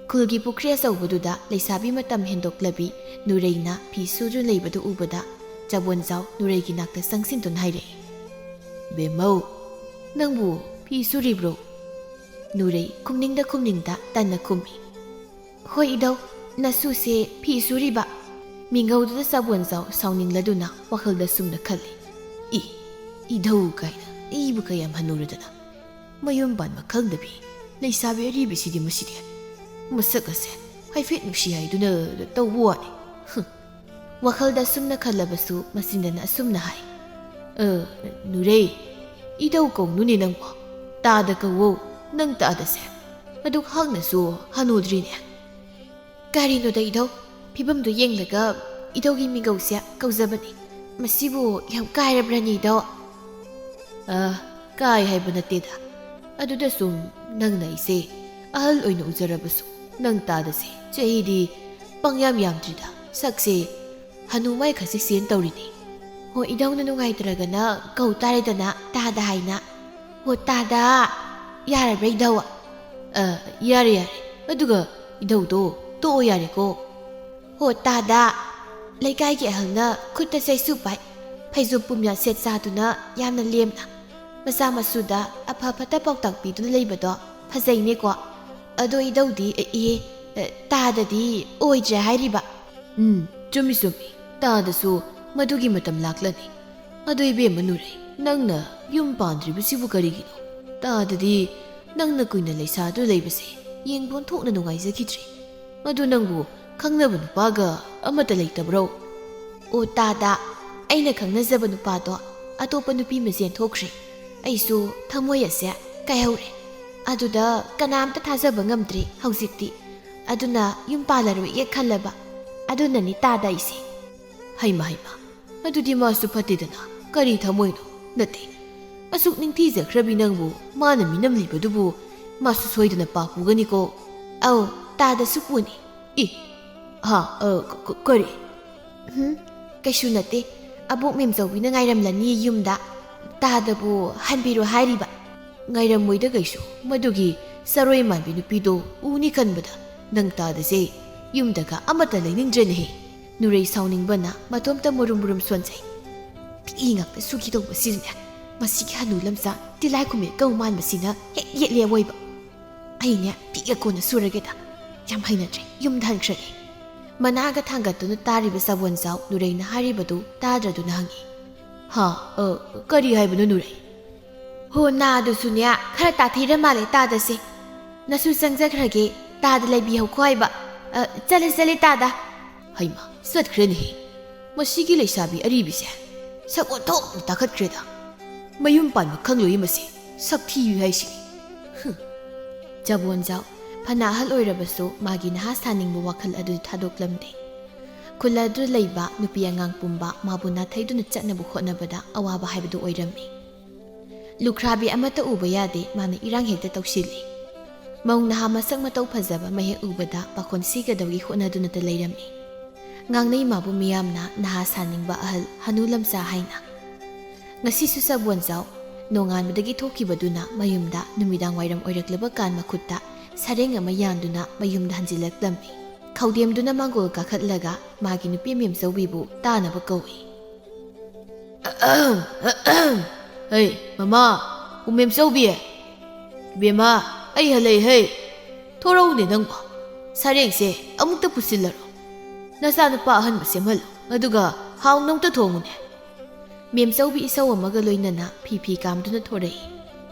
ꯈꯨꯜꯒꯤ ꯄꯨꯈ꯭ꯔꯤ ꯑꯆꯧꯕꯗꯨꯗ ꯂꯩꯁꯥꯕꯤ ꯃꯇꯝ ꯍꯦꯟꯗꯣꯛꯂꯕꯤ ꯅꯨꯔꯩꯅ ꯐꯤ ꯁꯨꯗꯨꯅ ꯂꯩꯕꯗꯨ ꯎꯕꯗ ꯆꯥꯕꯣꯟꯖꯥꯎ ꯅꯨꯔꯩꯒꯤ ꯅꯥꯛꯇ ꯆꯪꯁꯤꯟꯗꯨꯅ ꯍꯥꯏꯔꯛꯏ, "ꯕꯦꯝꯃꯧ, ꯅꯪꯕꯨ ꯐꯤ ꯁꯨꯔꯤꯕ꯭ꯔꯣ?" ꯅꯨꯔꯩ ꯈꯨꯝꯅꯤꯡꯗ ꯈꯨꯝꯅꯤꯡꯗ ꯇꯟꯅ ꯈꯨꯝꯃꯤ꯫ "ꯍꯣꯏ ꯏꯙꯧ, ꯅꯁꯨꯁꯦ ꯐꯤ ꯁꯨꯔꯤꯕ꯫" ꯃꯤꯉꯧꯗꯨꯗ ꯆꯥꯕꯣꯟꯖꯥꯎ ꯁꯥꯎꯅꯤꯡꯂꯗꯨꯅ ꯋꯥꯈꯜꯗ ꯁꯨꯝꯅ ꯈꯜꯂꯤ, "ꯏ, ꯏꯙꯧ ꯀꯥꯏꯅ ꯑꯩꯕꯨ ꯀꯌꯥꯝ ꯍꯟꯅꯨꯔꯗꯅ ꯃꯌꯨꯝ ꯄꯥꯟꯕ ꯈꯪꯗꯕꯤ ꯂꯩꯁꯥꯕꯤ ꯑꯔꯤꯕꯤꯁꯤꯗꯤ ꯃꯁꯤꯗꯤ ꯃꯁꯛ ꯑꯁꯦ ꯍꯥꯏꯐꯦꯠ ꯅꯨꯡꯁꯤ ꯍꯥꯏꯗꯨꯅ ꯇꯧꯕ ꯋꯥꯅꯤ꯫" ꯍꯨꯝ꯫ ꯋꯥꯈꯜꯗ ꯁꯨꯝꯅ ꯈꯜꯂꯕꯁꯨ ꯃꯆꯤꯟꯗꯅ ꯑꯁꯨꯝꯅ ꯍꯥꯏ, "ꯑ, ꯅꯨꯔꯩ, "ꯏꯙꯧ ꯀꯧꯅꯨꯅꯦ ꯅꯪꯕꯣ, ꯇꯥꯗ ꯀꯧꯋꯣ, ꯅꯪ ꯇꯥꯗꯁꯦ꯫ ꯑꯗꯨꯛ ꯍꯥꯛꯅꯁꯨ ꯍꯅꯨꯗ꯭ꯔꯤꯅꯦ꯫" "ꯀꯔꯤꯅꯣꯗ ꯏꯙꯧ, ꯐꯤꯕꯝꯗꯨ ꯌꯦꯡꯂꯒ ꯏꯙꯧꯒꯤ ꯃꯤꯡꯒꯧꯁꯦ ꯀꯧꯖꯕꯅꯤ꯫ ꯃꯁꯤꯕꯨ ꯌꯥꯝ ꯀꯥꯏꯔꯕ꯭ꯔꯅꯦ ꯏꯙꯧ?" "ꯑ, ꯀꯥꯏ ꯍꯥꯏꯕ ꯅꯠꯇꯦꯗ꯫ ꯑꯗꯨꯗ ꯁꯨꯝ ꯅꯪꯅ ꯑꯩꯁꯦ ꯑꯍꯜ ꯑꯣꯏꯅ ꯎꯖꯔꯕꯁꯨ, ꯅꯪ ꯇꯥꯗꯁꯦ ꯆꯍꯤꯗꯤ ꯄꯪꯌꯥꯝ ꯌꯥꯝꯗ꯭ꯔꯤꯗ, ꯁꯛꯁꯦ ꯍꯅꯨ ꯃꯥꯏ ꯈꯖꯤꯛ ꯆꯦꯟ ꯇꯧꯔꯤꯅꯤ꯫" "ꯍꯣ, ꯏꯙꯧꯅ ꯅꯨꯡꯉꯥꯏꯇ꯭ꯔꯒꯅ ꯀꯧ ꯇꯥꯔꯦꯗꯅ, ꯇꯥꯗ ꯍꯥꯏꯅ꯫" "ꯍꯣ, ꯇꯥꯗ꯫ ꯌꯥꯔꯕ꯭ꯔꯥ ꯏꯙꯧ?" "ꯑ, ꯌꯥꯔꯦ, ꯌꯥꯔꯦ꯫ ꯑꯗꯨꯒ ꯏꯙꯧꯗꯣ ꯇꯣꯛꯑꯣ ꯌꯥꯔꯦꯀꯣ꯫" "ꯍꯣ, ꯇꯥꯗ꯫ ꯂꯩꯀꯥꯏꯒꯤ ꯑꯍꯜꯅ ꯈꯨꯠꯇ ꯆꯩꯁꯨ ꯄꯥꯏ, ꯐꯩꯖꯣꯝ ꯄꯨꯝꯌꯥ ꯁꯦꯠ ꯆꯥꯗꯨꯅ ꯌꯥꯝꯅ ꯂꯦꯝꯅ ꯃꯆꯥ ꯃꯁꯨꯗ ꯑꯐ ꯐꯠꯇ ꯄꯥꯎꯇꯥꯛ ꯄꯤꯗꯨꯅ ꯂꯩꯕꯗꯣ ꯐꯖꯩꯅꯦꯀꯣ꯫ ꯑꯗꯣ ꯏꯙꯧꯗꯤ, ꯑꯦ, ꯏꯍꯦ, ꯑꯦ, ꯇꯥꯗꯗꯤ ꯑꯣꯏꯗ꯭ꯔꯦ ꯍꯥꯏꯔꯤꯕ?" "ꯎꯝ, ꯆꯨꯝꯃꯤ, ꯆꯨꯝꯃꯤ꯫ ꯇꯥꯗꯁꯨ ꯃꯗꯨꯒꯤ ꯃꯇꯝ ꯂꯥꯛꯂꯅꯤ꯫ ꯑꯗꯣ ꯏꯕꯦꯝꯃ ꯅꯨꯔꯩ, ꯅꯪꯅ ꯌꯨꯝ ꯄꯥꯟꯗ꯭ꯔꯤꯕꯁꯤꯕꯨ ꯀꯔꯤꯒꯤꯅꯣ? ꯇꯥꯗꯗꯤ ꯅꯪꯅ ꯀꯨꯏꯅ ꯂꯩꯁꯥꯗꯨ ꯂꯩꯕꯁꯦ ꯌꯦꯡꯕ ꯑꯣꯟꯊꯣꯛꯅ ꯅꯨꯡꯉꯥꯏꯖꯈꯤꯗ꯭ꯔꯦ꯫ ꯃꯗꯨ ꯅꯪꯕꯨ ꯈꯪꯅꯕ ꯅꯨꯄꯥꯒ ꯑꯃꯠꯇ ꯂꯩꯇꯕ꯭ꯔꯣ?" "ꯑꯣ ꯇꯥꯗ, ꯑꯩꯅ ꯈꯪꯅꯖꯕ ꯅꯨꯄꯥꯗꯣ ꯑꯇꯣꯞꯄ ꯅꯨꯄꯤ ꯑꯃ ꯆꯦꯟꯊꯣꯛꯈ꯭ꯔꯦ꯫ ꯑꯩꯁꯨ ꯊꯃꯣꯏ ꯑꯁꯦ ꯀꯥꯏꯍꯧꯔꯦ꯫ ꯑꯗꯨꯗ ꯀꯅꯥꯝꯇ ꯊꯥꯖꯕ ꯉꯝꯗ꯭ꯔꯦ ꯍꯧꯖꯤꯛꯇꯤ꯫ ꯑꯗꯨꯅ ꯌꯨꯝ ꯄꯥꯜꯂꯔꯣꯏꯒꯦ ꯈꯜꯂꯕ꯫ ꯑꯗꯨꯅꯅꯤ ꯇꯥꯗ ꯑꯩꯁꯦ꯫" "ꯍꯩꯃ, ꯍꯩꯃ, ꯑꯗꯨꯗꯤ ꯃꯥꯁꯨ ꯐꯠꯇꯦꯗꯅ꯫ ꯀꯔꯤ ꯊꯃꯣꯏꯅꯣ? ꯅꯠꯇꯦ, ꯑꯁꯨꯛ ꯅꯤꯡꯊꯤꯖꯈ꯭ꯔꯕꯤ ꯅꯪꯕꯨ ꯃꯥꯅ ꯃꯤꯅꯝꯂꯤꯕꯗꯨꯕꯨ ꯃꯥꯁꯨ ꯁꯣꯏꯗꯅ ꯄꯥꯞ ꯄꯨꯒꯅꯤꯀꯣ꯫" "ꯑꯧ, ꯇꯥꯗꯁꯨ ꯄꯨꯅꯤ꯫" "ꯏ, ꯍꯥ, ꯑ, ꯀ-, ꯀ-, ꯀꯔꯤ?" "ꯎꯝ, ꯀꯩꯁꯨ ꯅꯠꯇꯦ꯫ ꯑꯕꯣꯛ ꯃꯦꯝꯆꯧꯕꯤꯅ ꯉꯥꯏꯔꯝꯂꯅꯤ ꯌꯨꯝꯗ꯫ ꯇꯥꯗꯕꯨ ꯍꯟꯕꯤꯔꯣ ꯍꯥꯏꯔꯤꯕ꯫" "ꯉꯥꯏꯔꯝꯃꯣꯏꯗ ꯀꯩꯁꯨ꯫ ꯃꯗꯨꯒꯤ ꯆꯔꯣꯏ ꯃꯥꯟꯕꯤ ꯅꯨꯄꯤꯗꯣ ꯎꯅꯤ ꯈꯟꯕꯗ ꯅꯪ ꯇꯥꯗꯁꯦ ꯌꯨꯝꯗꯒ ꯑꯃꯠꯇ ꯂꯩꯅꯤꯡꯗ꯭ꯔꯦꯅꯦꯍꯦ꯫" ꯅꯨꯔꯩ ꯁꯥꯎꯅꯤꯡꯕꯅ ꯃꯇꯣꯝꯇ ꯃꯨꯔꯨꯝ ꯃꯨꯔꯨꯝ ꯁꯣꯟꯖꯩ꯫ ꯄꯤꯛꯏ ꯉꯥꯛꯇ ꯁꯨꯈꯤꯗꯧꯕꯁꯤꯅꯦ꯫ ꯃꯁꯤꯒꯤ ꯍꯅꯨ ꯂꯝꯆꯥ ꯇꯤꯜꯂꯥꯏꯈꯨꯝꯕꯤ ꯀꯧ ꯃꯥꯟꯕꯁꯤꯅ ꯍꯦꯛ ꯌꯦꯠꯂꯦ ꯑꯋꯣꯏꯕ꯫ "ꯑꯩꯅꯦ ꯄꯤꯛꯑ ꯀꯣꯟꯅ ꯁꯨꯔꯒꯦꯗ꯫ ꯌꯥꯝ ꯍꯩꯅꯗ꯭ꯔꯦ, ꯌꯨꯝꯗ ꯍꯟꯈ꯭ꯔꯒꯦ꯫" ꯃꯅꯥꯒ ꯊꯥꯡꯒꯠꯇꯨꯅ ꯇꯥꯔꯤꯕ ꯁꯥꯕꯣꯟꯖꯥꯎ ꯅꯨꯔꯩꯅ ꯍꯥꯏꯔꯤꯕꯗꯨ ꯇꯥꯗ꯭ꯔꯗꯨꯅ ꯍꯪꯉꯤ꯫ "ꯍꯥ, ꯑ, ꯀꯔꯤ ꯍꯥꯏꯕꯅꯣ ꯅꯨꯔꯩ?" "ꯍꯣ, ꯅꯥꯗꯨꯁꯨꯅꯦ ꯈꯔ ꯇꯥꯊꯤꯔ ꯃꯥꯜꯂꯦ ꯇꯥꯗꯁꯦ꯫ ꯅꯁꯨ ꯆꯪꯖꯈ꯭ꯔꯒꯦ, ꯇꯥꯗ ꯂꯩꯕꯤꯍꯧꯈꯣ ꯍꯥꯏꯕ꯫ ꯑ, ꯆꯠꯂꯦ, ꯆꯠꯂꯦ ꯇꯥꯗ꯫" ꯍꯩꯃꯥ, ꯆꯠꯈ꯭ꯔꯦꯅꯦꯍꯦ꯫ ꯃꯁꯤꯒꯤ ꯂꯩꯁꯥꯕꯤ ꯑꯔꯤꯕꯤꯁꯦ ꯁꯛ ꯑꯣꯟꯊꯣꯛꯅ ꯇꯥꯈꯠꯈ꯭ꯔꯦꯗ꯫ ꯃꯌꯨꯝ ꯄꯥꯟꯕ ꯈꯪꯂꯣꯏ ꯃꯁꯤ꯫ ꯁꯛ ꯊꯤꯕꯤ ꯍꯥꯏꯁꯤꯅꯤ꯫ ꯍꯨꯝ꯫ ꯆꯕꯣꯟꯖꯥꯎ ꯐꯅ ꯑꯍꯜ ꯑꯣꯏꯔꯕꯁꯨ ꯃꯥꯒꯤ ꯅꯍꯥ ꯁꯥꯅꯤꯡꯕ ꯋꯥꯈꯜ ꯑꯗꯨ ꯊꯥꯗꯣꯛꯂꯝꯗꯦ꯫ ꯈꯨꯜ ꯑꯗꯨꯗ ꯂꯩꯕ ꯅꯨꯄꯤ ꯑꯉꯥꯡ ꯄꯨꯝꯕ ꯃꯥꯕꯨ ꯅꯥꯊꯩꯗꯨꯅ ꯆꯠꯅꯕ ꯍꯣꯠꯅꯕꯗ ꯑꯋꯥꯕ ꯍꯥꯏꯕꯗꯨ ꯑꯣꯏꯔꯝꯃꯤ꯫ ꯂꯨꯈ꯭ꯔꯥꯕꯤ ꯑꯃꯠꯇ ꯎꯕ ꯌꯥꯗꯦ, ꯃꯥꯅ ꯏꯔꯥꯡ ꯍꯦꯛꯇ ꯇꯧꯁꯤꯜꯂꯤ꯫ ꯃꯧ ꯅꯍꯥ ꯃꯁꯛ ꯃꯇꯧ ꯐꯖꯕ ꯑꯃ ꯍꯦꯛ ꯎꯕꯗ ꯄꯥꯈꯣꯟ ꯁꯤꯒꯗꯧꯒꯤ ꯍꯣꯠꯅꯗꯨꯅꯇ ꯂꯩꯔꯝꯃꯤ꯫ ꯉꯥꯡꯅꯩ ꯃꯥꯕꯨ ꯃꯤꯌꯥꯝꯅ ꯅꯍꯥ ꯁꯥꯅꯤꯡꯕ ꯑꯍꯜ, ꯍꯅꯨ ꯂꯝꯆꯥ ꯍꯥꯏꯅ꯫ ꯉꯁꯤꯁꯨ ꯆꯕꯣꯟꯖꯥꯎ ꯅꯣꯡꯉꯥꯟꯕꯗꯒꯤ ꯊꯣꯛꯈꯤꯕꯗꯨꯅ ꯃꯌꯨꯝꯗ ꯅꯨꯃꯤꯗꯥꯡ ꯋꯥꯏꯔꯝ ꯑꯣꯏꯔꯛꯂꯕ ꯀꯥꯟ ꯃꯈꯨꯠꯇ ꯁꯔꯦꯡ ꯑꯃ ꯌꯥꯟꯗꯨꯅ ꯃꯌꯨꯝꯗ ꯍꯟꯖꯤꯜꯂꯛꯂꯝꯃꯤ꯫ ꯈꯧꯗꯦꯝꯗꯨꯅ ꯃꯥꯡꯒꯣꯜ ꯀꯥꯈꯠꯂꯒ ꯃꯥꯒꯤ ꯅꯨꯄꯤ ꯃꯦꯝꯆꯧꯕꯤꯕꯨ ꯇꯥꯅꯕ ꯀꯧꯏ꯫ "ꯑꯍꯝ, ꯑꯍꯝ꯫ ꯍꯩ, ꯃꯃꯥ, ꯎꯃꯦꯝꯆꯧꯕꯤ꯫ ꯏꯕꯦꯝꯃ, ꯑꯩ ꯍꯜꯂꯛꯏ ꯍꯩ꯫ ꯊꯣꯔꯛꯎꯅꯦ ꯅꯪꯕꯣ꯫ ꯁꯔꯦꯡꯁꯦ ꯑꯃꯨꯛꯇ ꯄꯨꯁꯤꯜꯂꯔꯣ꯫ ꯅꯆꯥꯅꯨꯄꯥ ꯑꯍꯟꯕ ꯁꯦꯝꯍꯜꯂꯨ, ꯑꯗꯨꯒ ꯍꯥꯎꯅ ꯑꯃꯨꯛꯇ ꯊꯣꯡꯉꯨꯅꯦ꯫" ꯃꯦꯝꯆꯧꯕꯤ ꯏꯁꯧ ꯑꯃꯒ ꯂꯣꯏꯅꯅ ꯐꯤ ꯐꯤ ꯀꯥꯝꯗꯨꯅ ꯊꯣꯔꯛꯏ꯫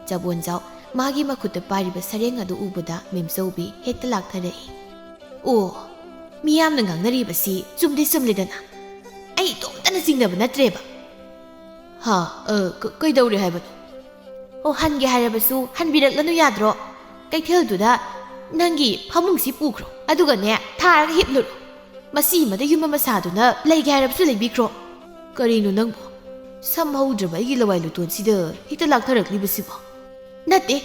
ꯆꯕꯣꯟꯖꯥꯎ ꯃꯥꯒꯤ ꯃꯈꯨꯠꯇ ꯄꯥꯏꯔꯤꯕ ꯁꯔꯦꯡ ꯑꯗꯨ ꯎꯕꯗ ꯃꯦꯝꯆꯧꯕꯤ ꯍꯦꯛꯇ ꯂꯥꯛꯊꯔꯛꯏ꯫ "ꯑꯣ, ꯃꯤꯌꯥꯝꯅ ꯉꯥꯡꯅꯔꯤꯕꯁꯤ ꯆꯨꯝꯗꯤ ꯆꯨꯝꯂꯦꯗꯅ꯫ ꯑꯩ ꯏꯇꯣꯝꯇꯅ ꯆꯤꯡꯅꯕ ꯅꯠꯇ꯭ꯔꯦꯕ꯫" "ꯍꯥ? ꯑ, ꯀ-, ꯀꯩꯗꯧꯔꯦ ꯍꯥꯏꯕꯅꯣ?" "ꯑꯣ, ꯍꯟꯒꯦ ꯍꯥꯏꯔꯕꯁꯨ ꯍꯟꯕꯤꯔꯛꯂꯅꯨ ꯌꯥꯗ꯭ꯔꯣ? ꯀꯩꯊꯦꯜꯗꯨꯗ ꯅꯪꯒꯤ ꯐꯃꯨꯡꯁꯤ ꯄꯨꯈ꯭ꯔꯣ, ꯑꯗꯨꯒꯅꯦ, ꯊꯥꯔꯒ ꯍꯤꯞꯂꯨꯔꯣ꯫ ꯃꯁꯤ ꯑꯃꯗ ꯌꯨꯝ ꯑꯃ ꯁꯥꯗꯨꯅ ꯂꯩꯒꯦ ꯍꯥꯏꯔꯕꯁꯨ ꯂꯩꯕꯤꯈ꯭ꯔꯣ꯫" "ꯀꯔꯤꯅꯣ ꯅꯪꯕꯨ? ꯁꯝ ꯍꯧꯗ꯭ꯔꯕ ꯑꯩꯒꯤ ꯂꯋꯥꯏ ꯂꯨꯇꯣꯟꯁꯤꯗ ꯍꯦꯛꯇ ꯂꯥꯛꯊꯔꯛꯂꯤꯕꯁꯤꯕꯣ?" "ꯅꯠꯇꯦ,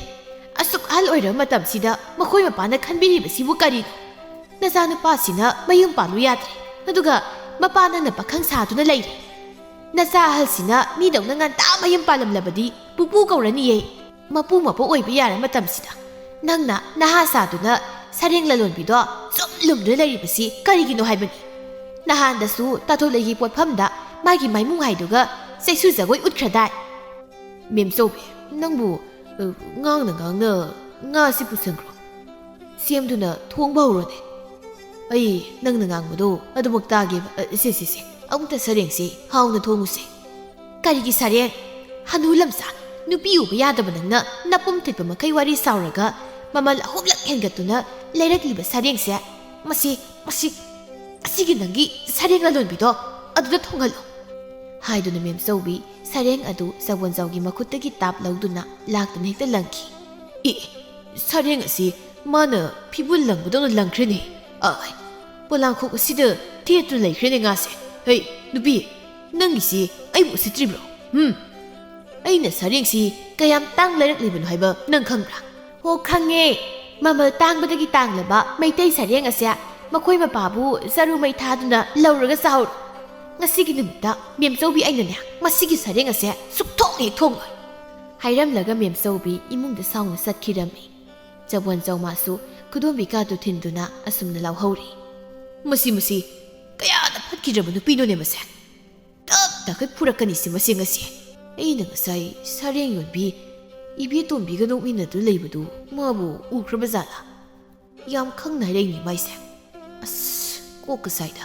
ꯑꯁꯨꯛ ꯑꯍꯜ ꯑꯣꯏꯔꯕ ꯃꯇꯝꯁꯤꯗ ꯃꯈꯣꯏ ꯃꯄꯥꯅ ꯈꯟꯕꯤꯔꯤꯕꯁꯤꯕꯨ ꯀꯔꯤꯅꯣ? ꯅꯆꯥꯅꯨꯄꯥꯁꯤꯅ ꯃꯌꯨꯝ ꯄꯥꯜꯂꯨ ꯌꯥꯗ꯭ꯔꯦ, ꯑꯗꯨꯒ ꯃꯄꯥ ꯅꯪꯅ ꯄꯥꯈꯪ ꯁꯥꯗꯨꯅ ꯂꯩꯔꯦ꯫ ꯅꯆꯥ ꯑꯍꯜꯁꯤꯅ ꯃꯤꯗꯧꯅ ꯉꯟꯇꯥ ꯃꯌꯨꯝ ꯄꯥꯜꯂꯝꯂꯕꯗꯤ ꯄꯨꯄꯨ ꯀꯧꯔꯅꯤꯌꯦ꯫ ꯃꯄꯨ ꯃꯄꯣꯛ ꯑꯣꯏꯕ ꯌꯥꯔ ꯃꯇꯝꯁꯤꯗ ꯅꯪꯅ ꯅꯍꯥ ꯁꯥꯗꯨꯅ ꯁꯔꯦꯡ ꯂꯂꯣꯟꯕꯤꯗꯣ ꯁꯨꯝ ꯂꯨꯝꯗꯨꯅ ꯂꯩꯔꯤꯕꯁꯤ ꯀꯔꯤꯒꯤꯅꯣ ꯍꯥꯏꯕꯅꯤ? ꯅꯍꯥꯟꯗꯁꯨ ꯇꯥꯊꯣꯂꯩꯒꯤ ꯄꯣꯠꯐꯝꯗ ꯃꯥꯒꯤ ꯃꯥꯏꯃꯨꯡ ꯍꯥꯏꯗꯨꯒ ꯆꯩꯁꯨ ꯖꯒꯣꯏ ꯎꯠꯈ꯭ꯔꯗꯥꯏ?" "ꯃꯦꯝꯆꯧꯕꯤ, ꯅꯪꯕꯨ, ꯑ, ꯉꯥꯡꯅ ꯉꯥꯡꯅ ꯉꯥꯁꯤ ꯄꯨꯁꯟꯈ꯭ꯔꯣ꯫ ꯁꯦꯝꯗꯨꯅ ꯊꯣꯡꯕ ꯍꯧꯔꯣꯅꯦ꯫ ꯑꯩ ꯅꯪꯅ ꯉꯥꯡꯕꯗꯣ ꯑꯗꯨꯃꯛ ꯇꯥꯒꯦꯕ꯫ ꯑ, ꯁꯦ, ꯁꯦ, ꯁꯦ, ꯑꯃꯨꯛꯇ ꯁꯔꯦꯡꯁꯤ ꯍꯥꯎꯅ ꯊꯣꯡꯉꯨꯁꯦ꯫" "ꯀꯔꯤꯒꯤ ꯁꯔꯦꯡ? ꯍꯅꯨ ꯂꯝꯆꯥ, ꯅꯨꯄꯤ ꯎꯕ ꯌꯥꯗꯕ ꯅꯪꯅ ꯅꯄꯨꯝ ꯊꯤꯠꯄ ꯃꯈꯩ ꯋꯥꯔꯤ ꯁꯥꯎꯔꯒ ꯃꯃꯜ ꯑꯍꯨꯝꯂꯛ ꯍꯦꯟꯒꯠꯇꯨꯅ ꯂꯩꯔꯛꯂꯤꯕ ꯁꯔꯦꯡꯁꯦ, ꯃꯁꯤ, ꯃꯁꯤ, ꯑꯁꯤꯒꯤ ꯅꯪꯒꯤ ꯁꯔꯦꯡ ꯂꯂꯣꯟꯕꯤꯗꯣ ꯑꯗꯨꯗ ꯊꯣꯡꯍꯜꯂꯨ꯫" ꯍꯥꯏꯗꯨꯅ ꯃꯦꯝꯆꯧꯕꯤ ꯁꯔꯦꯡ ꯑꯗꯨ ꯆꯕꯣꯟꯖꯥꯎꯒꯤ ꯃꯈꯨꯠꯇꯒꯤ ꯇꯥꯞ ꯂꯧꯗꯨꯅ ꯂꯥꯛꯇꯨꯅ ꯍꯦꯛꯇ ꯂꯪꯈꯤ꯫ "ꯑꯦ, ꯁꯔꯦꯡ ꯑꯁꯤ ꯃꯥꯅ ꯐꯤꯕꯨꯜ ꯂꯪꯕꯗꯧꯅ ꯂꯪꯈ꯭ꯔꯦꯅꯦ꯫ ꯑꯥꯏ, ꯄꯣꯂꯥꯡꯈꯣꯛ ꯑꯁꯤꯗ ꯊꯦꯠꯇꯨꯅ ꯂꯩꯈ꯭ꯔꯦꯅꯦ ꯉꯥꯁꯦ꯫ ꯍꯩ, ꯅꯨꯄꯤ, ꯅꯪꯒꯤꯁꯤ ꯑꯩꯕꯨ ꯎꯁꯤꯠꯇ꯭ꯔꯤꯕ꯭ꯔꯣ? ꯍꯨꯝ? ꯑꯩꯅ ꯁꯔꯦꯡꯁꯤ ꯀꯌꯥꯝ ꯇꯥꯡ ꯂꯩꯔꯛꯂꯤꯕꯅꯣ ꯍꯥꯏꯕ ꯅꯪ ꯈꯪꯕ꯭ꯔꯥ?" "ꯍꯣ, ꯈꯪꯉꯦ꯫ ꯃꯃꯜ ꯇꯥꯡꯕꯗꯒꯤ ꯇꯥꯡꯂꯕ ꯃꯩꯇꯩ ꯁꯔꯦꯡ ꯑꯁꯦ ꯃꯈꯣꯏ ꯃꯄꯥꯕꯨ ꯆꯔꯨ ꯃꯩ ꯊꯥꯗꯨꯅ ꯂꯧꯔꯒ ꯆꯥꯎꯔꯣ꯫ ꯉꯁꯤꯒꯤ ꯅꯨꯃꯤꯠꯇ ꯃꯦꯝꯆꯧꯕꯤ ꯑꯩꯅꯅꯦ, ꯃꯁꯤꯒꯤ ꯁꯔꯦꯡ ꯑꯁꯦ ꯁꯨꯛꯊꯣꯡ ꯍꯦꯛ ꯊꯣꯡꯂꯣꯏ," ꯍꯥꯏꯔꯝꯂꯒ ꯃꯦꯝꯆꯧꯕꯤ ꯏꯃꯨꯡꯗ ꯁꯥꯎꯅ ꯆꯠꯈꯤꯔꯝꯃꯤ꯫ ꯆꯕꯣꯟꯖꯥꯎ ꯃꯥꯁꯨ ꯈꯨꯗꯣꯝꯕꯤ ꯀꯥꯗꯨ ꯊꯤꯟꯗꯨꯅ ꯑꯁꯨꯝꯅ ꯂꯥꯎꯍꯧꯔꯤ꯫ "ꯃꯁꯤ, ꯃꯁꯤ ꯀꯌꯥꯗ ꯐꯠꯈꯤꯗ꯭ꯔꯕ ꯅꯨꯄꯤꯅꯣꯅꯦ ꯃꯁꯦ꯫ ꯇꯞ ꯇꯥꯈꯩ ꯐꯨꯔꯛꯀꯅꯤꯁꯦ ꯃꯁꯦ ꯉꯁꯤ꯫ ꯑꯩꯅ ꯉꯁꯥꯏ ꯁꯔꯦꯡ ꯌꯣꯟꯕꯤ ꯏꯕꯦꯇꯣꯝꯕꯤꯒ ꯅꯣꯛꯃꯤꯟꯅꯗꯨꯅ ꯂꯩꯕꯗꯨ ꯃꯥꯕꯨ ꯎꯈ꯭ꯔꯕ ꯖꯥꯠꯂꯥ? ꯌꯥꯝ ꯈꯪ ꯅꯥꯏꯔꯛꯏꯅꯦ ꯃꯥꯏꯁꯦ꯫ ꯑꯁ, ꯀꯣꯛꯀ ꯁꯥꯏꯗ꯫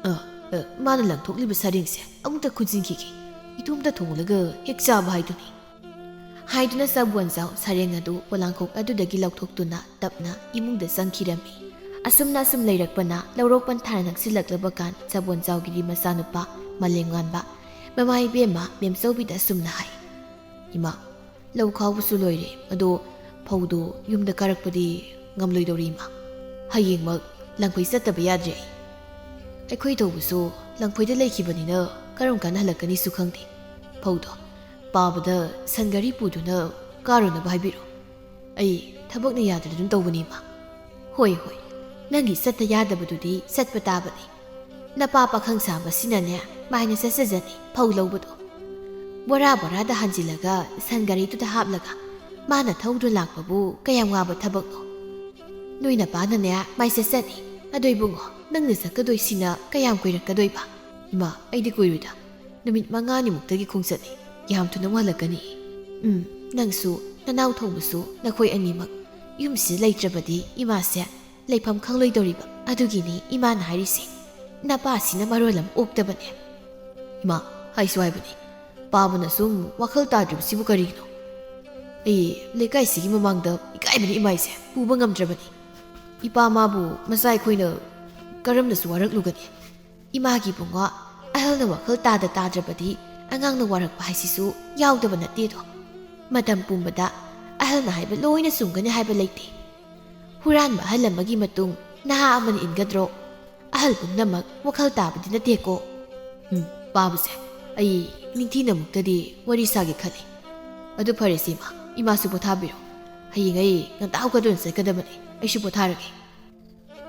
ꯑ, ꯑ, ꯃꯥꯅ ꯂꯪꯊꯣꯛꯂꯤꯕ ꯁꯔꯦꯡꯁꯦ ꯑꯃꯨꯛꯇ ꯈꯨꯟꯖꯤꯟꯈꯤꯒꯦ꯫ ꯏꯇꯣꯝꯇ ꯊꯣꯡꯂꯒ ꯍꯦꯛ ꯆꯥꯕ ꯍꯥꯏꯗꯨꯅꯤ," ꯍꯥꯏꯗꯨꯅ ꯆꯕꯣꯟꯖꯥꯎ ꯁꯔꯦꯡ ꯑꯗꯨ ꯄꯣꯂꯥꯡꯈꯣꯛ ꯑꯗꯨꯗꯒꯤ ꯂꯧꯊꯣꯛꯇꯨꯅ ꯇꯞꯅ ꯏꯃꯨꯡꯗ ꯆꯪꯈꯤꯔꯝꯃꯤ꯫ ꯑꯁꯨꯝꯅ ꯑꯁꯨꯝ ꯂꯩꯔꯛꯄꯅ ꯂꯧꯔꯣꯛ ꯄꯟꯊꯥꯅ ꯅꯛꯁꯤꯜꯂꯛꯂꯕ ꯀꯥꯟ ꯆꯕꯣꯟꯖꯥꯎꯒꯤꯗꯤ ꯃꯆꯥꯅꯨꯄꯥ ꯃꯥꯂꯦꯝꯉꯥꯟꯕ ꯃꯃꯥ ꯏꯕꯦꯝꯃ ꯃꯦꯝꯆꯧꯕꯤꯗ ꯑꯁꯨꯝꯅ ꯍꯥꯏ꯫ "ꯏꯃꯥ, ꯂꯧ ꯈꯥꯎꯕꯁꯨ ꯂꯣꯏꯔꯦ, ꯑꯗꯣ ꯐꯧꯗꯣ ꯌꯨꯝꯗ ꯀꯥꯔꯛꯄꯗꯤ ꯉꯝꯂꯣꯏꯗꯧꯔꯤ ꯏꯃꯥ꯫ ꯍꯌꯦꯡꯃꯛ ꯂꯪꯐꯩ ꯆꯠꯇꯕ ꯌꯥꯗ꯭ꯔꯦ ꯑꯩ꯫ ꯑꯩꯈꯣꯏ ꯇꯧꯕꯁꯨ ꯂꯪꯐꯩꯗ ꯂꯩꯈꯤꯕꯅꯤꯅ ꯀꯔꯝ ꯀꯥꯟꯗ ꯍꯜꯂꯛꯀꯅꯤꯁꯨ ꯈꯪꯗꯦ꯫ ꯐꯧꯗꯣ ꯄꯥꯕꯗ ꯁꯟ ꯒꯥꯔꯤ ꯄꯨꯗꯨꯅ ꯀꯥꯔꯨꯅꯕ ꯍꯥꯏꯕꯤꯔꯣ꯫ ꯑꯩ ꯊꯕꯛꯅ ꯌꯥꯗꯗꯨꯅ ꯇꯧꯕꯅꯤ ꯏꯃꯥ꯫" "ꯍꯣꯏ, ꯍꯣꯏ, ꯅꯪꯒꯤ ꯆꯠꯇ ꯌꯥꯗꯕꯗꯨꯗꯤ ꯆꯠꯄ ꯇꯥꯕꯅꯤ꯫ ꯅꯄꯥ ꯄꯥꯈꯪ ꯁꯥꯕꯁꯤꯅꯅꯦ ꯃꯥꯏꯅ ꯆꯠꯆꯖꯅꯤ ꯐꯧ ꯂꯧꯕꯗꯣ꯫ ꯕꯣꯔꯥ ꯕꯣꯔꯥꯗ ꯍꯥꯟꯖꯤꯜꯂꯒ ꯁꯟ ꯒꯥꯔꯤꯗꯨꯗ ꯍꯥꯞꯂꯒ ꯃꯥꯅ ꯊꯧꯗꯨꯅ ꯂꯥꯛꯄꯕꯨ ꯀꯌꯥꯝ ꯋꯥꯕ ꯊꯕꯛꯅꯣ꯫ ꯅꯣꯏ ꯅꯄꯥꯅꯅꯦ ꯃꯥꯏ ꯆꯠꯆꯅꯤ꯫ ꯑꯗꯣ ꯏꯕꯨꯡꯉꯣ, ꯅꯪꯅ ꯆꯠꯀꯗꯣꯏꯁꯤꯅ ꯀꯌꯥꯝ ꯀꯨꯏꯔꯛꯀꯗꯣꯏꯕ?" "ꯏꯃꯥ, ꯑꯩꯗꯤ ꯀꯨꯏꯔꯣꯏꯗ꯫ ꯅꯨꯃꯤꯠ ꯃꯉꯥꯅꯤꯃꯨꯛꯇꯒꯤ ꯈꯣꯡꯆꯠꯅꯤ꯫ ꯌꯥꯝ ꯊꯨꯅ ꯑꯃꯨꯛ ꯍꯜꯂꯛꯀꯅꯤ꯫" "ꯎꯝ, ꯅꯪꯁꯨ, ꯅꯅꯥꯎ ꯊꯣꯡꯕꯁꯨ, ꯅꯈꯣꯏ ꯑꯅꯤꯃꯛ ꯌꯨꯝꯁꯤꯗ ꯂꯩꯇ꯭ꯔꯕꯗꯤ ꯏꯃꯥꯁꯦ ꯂꯩꯐꯝ ꯈꯪꯂꯣꯏꯗꯧꯔꯤꯕ꯫ ꯑꯗꯨꯒꯤꯅꯤ ꯏꯃꯥꯅ ꯍꯥꯏꯔꯤꯁꯦ꯫ ꯅꯄꯥꯁꯤꯅ ꯃꯔꯣꯜ ꯑꯃ ꯑꯣꯛꯇꯕꯅꯦ꯫" "ꯏꯃꯥ, ꯍꯥꯏꯁꯨ ꯍꯥꯏꯕꯅꯤ, ꯄꯥꯕꯅ ꯁꯨꯝ ꯋꯥꯈꯜ ꯇꯥꯗ꯭ꯔꯤꯕꯁꯤꯕꯨ ꯀꯔꯤꯒꯤꯅꯣ? ꯑꯩ ꯂꯩꯀꯥꯏꯁꯤꯒꯤ ꯃꯃꯥꯡꯗ ꯏꯀꯥꯏꯕꯅ ꯏꯃꯥꯏꯁꯦ ꯄꯨꯕ ꯉꯝꯗ꯭ꯔꯕꯅꯤ꯫ ꯏꯄꯥ ꯃꯥꯕꯨ ꯃꯆꯥ ꯑꯩꯈꯣꯏꯅ ꯀꯔꯝꯅꯁꯨ ꯋꯥꯔꯛꯂꯨꯒꯅꯤ? ꯏꯃꯥꯒꯤ ꯏꯕꯨꯡꯉꯣ, ꯑꯍꯜꯅ ꯋꯥꯈꯜ ꯇꯥꯗ ꯇꯥꯗ꯭ꯔꯕꯗꯤ ꯑꯉꯥꯡꯅ ꯋꯥꯔꯛꯄ ꯍꯥꯏꯁꯤꯁꯨ ꯌꯥꯎꯗꯕ ꯅꯠꯇꯦꯗꯣ꯫ ꯃꯇꯝ ꯄꯨꯝꯕꯗ ꯑꯍꯜꯅ ꯍꯥꯏꯕ ꯂꯣꯏꯅ ꯆꯨꯝꯒꯅꯤ ꯍꯥꯏꯕ ꯂꯩꯇꯦ꯫ ꯍꯨꯔꯥꯟꯕ ꯑꯍꯜ ꯑꯃꯒꯤ ꯃꯇꯨꯡ ꯅꯍꯥ ꯑꯃꯅ ꯏꯟꯒꯗ꯭ꯔꯣ? ꯑꯍꯜ ꯄꯨꯝꯅꯃꯛ ꯋꯥꯈꯜ ꯇꯥꯕꯗꯤ ꯅꯠꯇꯦꯀꯣ꯫ ꯎꯝ, ꯄꯥꯕꯁꯦ, ꯑꯩ ꯅꯤꯡꯊꯤꯅ ꯑꯃꯨꯛꯇꯗꯤ ꯋꯥꯔꯤ ꯁꯥꯒꯦ ꯈꯜꯂꯤ꯫ ꯑꯗꯨ ꯐꯔꯦ ꯁꯤꯃ, ꯏꯃꯥꯁꯨ ꯄꯣꯊꯥꯕꯤꯔꯣ꯫ ꯍꯌꯦꯡ ꯑꯩ ꯉꯟꯇꯥ ꯍꯧꯒꯠꯇꯨꯅ ꯆꯠꯀꯗꯕꯅꯤ꯫ ꯑꯩꯁꯨ ꯄꯣꯊꯥꯔꯒꯦ꯫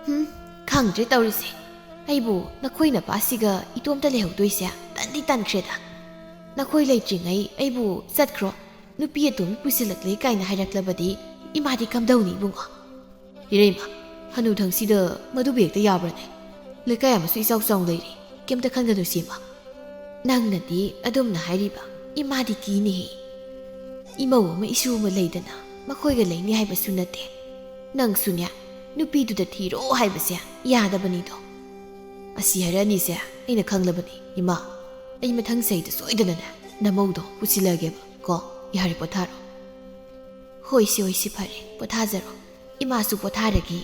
ꯍꯨꯝ, ꯈꯪꯗ꯭ꯔꯦ ꯇꯧꯔꯤꯁꯦ꯫ ꯑꯩꯕꯨ ꯅꯈꯣꯏ ꯅꯄꯥꯁꯤꯒ ꯏꯇꯣꯝꯇ ꯂꯩꯍꯧꯗꯣꯏꯁꯦ ꯇꯟꯗꯤ ꯇꯟꯈ꯭ꯔꯦꯗ꯫ ꯅꯈꯣꯏ ꯂꯩꯇ꯭ꯔꯤꯉꯩ ꯑꯩꯕꯨ "ꯆꯠꯈ꯭ꯔꯣ, ꯅꯨꯄꯤ ꯑꯇꯣꯝꯕꯤ ꯄꯨꯁꯤꯜꯂꯛꯂꯦ" ꯀꯥꯏꯅ ꯍꯥꯏꯔꯛꯂꯕꯗꯤ ꯏꯃꯥꯗꯤ ꯀꯝꯗꯧꯅꯤ ꯏꯕꯨꯡꯉꯣ? ꯏꯔꯩꯃ, ꯍꯅꯨꯊꯪꯁꯤꯗ ꯃꯗꯨꯕꯨ ꯍꯦꯛꯇ ꯌꯥꯕ꯭ꯔꯅꯦ? ꯂꯩꯀꯥꯏ ꯑꯃꯁꯨ ꯏꯆꯥꯎ ꯆꯥꯎꯅ ꯂꯩꯔꯤ, ꯀꯩꯝꯇ ꯈꯟꯒꯅꯨ ꯁꯤꯃ꯫ ꯅꯪꯅꯗꯤ ꯑꯗꯨꯝꯅ ꯍꯥꯏꯔꯤꯕ, ꯏꯃꯥꯗꯤ ꯀꯤꯅꯦꯍꯦ꯫ ꯏꯃꯧ ꯑꯃ ꯏꯁꯨ ꯑꯃ ꯂꯩꯗꯅ ꯃꯈꯣꯏꯒ ꯂꯩꯅꯤ ꯍꯥꯏꯕꯁꯨ ꯅꯠꯇꯦ꯫ ꯅꯪꯁꯨꯅꯦ, ꯅꯨꯄꯤꯗꯨꯗ ꯊꯤꯔꯣ ꯍꯥꯏꯕꯁꯦ ꯌꯥꯗꯕꯅꯤꯗꯣ꯫ ꯑꯁꯤ ꯍꯥꯏꯔꯛꯑꯅꯤꯁꯦ ꯑꯩꯅ ꯈꯪꯂꯕꯅꯤ ꯏꯃꯥ꯫ ꯑꯩ ꯃꯊꯪ ꯆꯍꯤꯗ ꯁꯣꯏꯗꯅꯅꯦ ꯅꯃꯧꯗꯣ ꯄꯨꯁꯤꯜꯂꯒꯦꯕ ꯀꯣ꯫ ꯌꯥꯔꯦ ꯄꯣꯊꯥꯔꯣ꯫ "ꯍꯣꯏ ꯁꯤ, ꯍꯣꯏ ꯁꯤ, ꯐꯔꯦ, ꯄꯣꯊꯥꯖꯔꯣ꯫ ꯏꯃꯥꯁꯨ ꯄꯣꯊꯥꯔꯒꯦ"꯫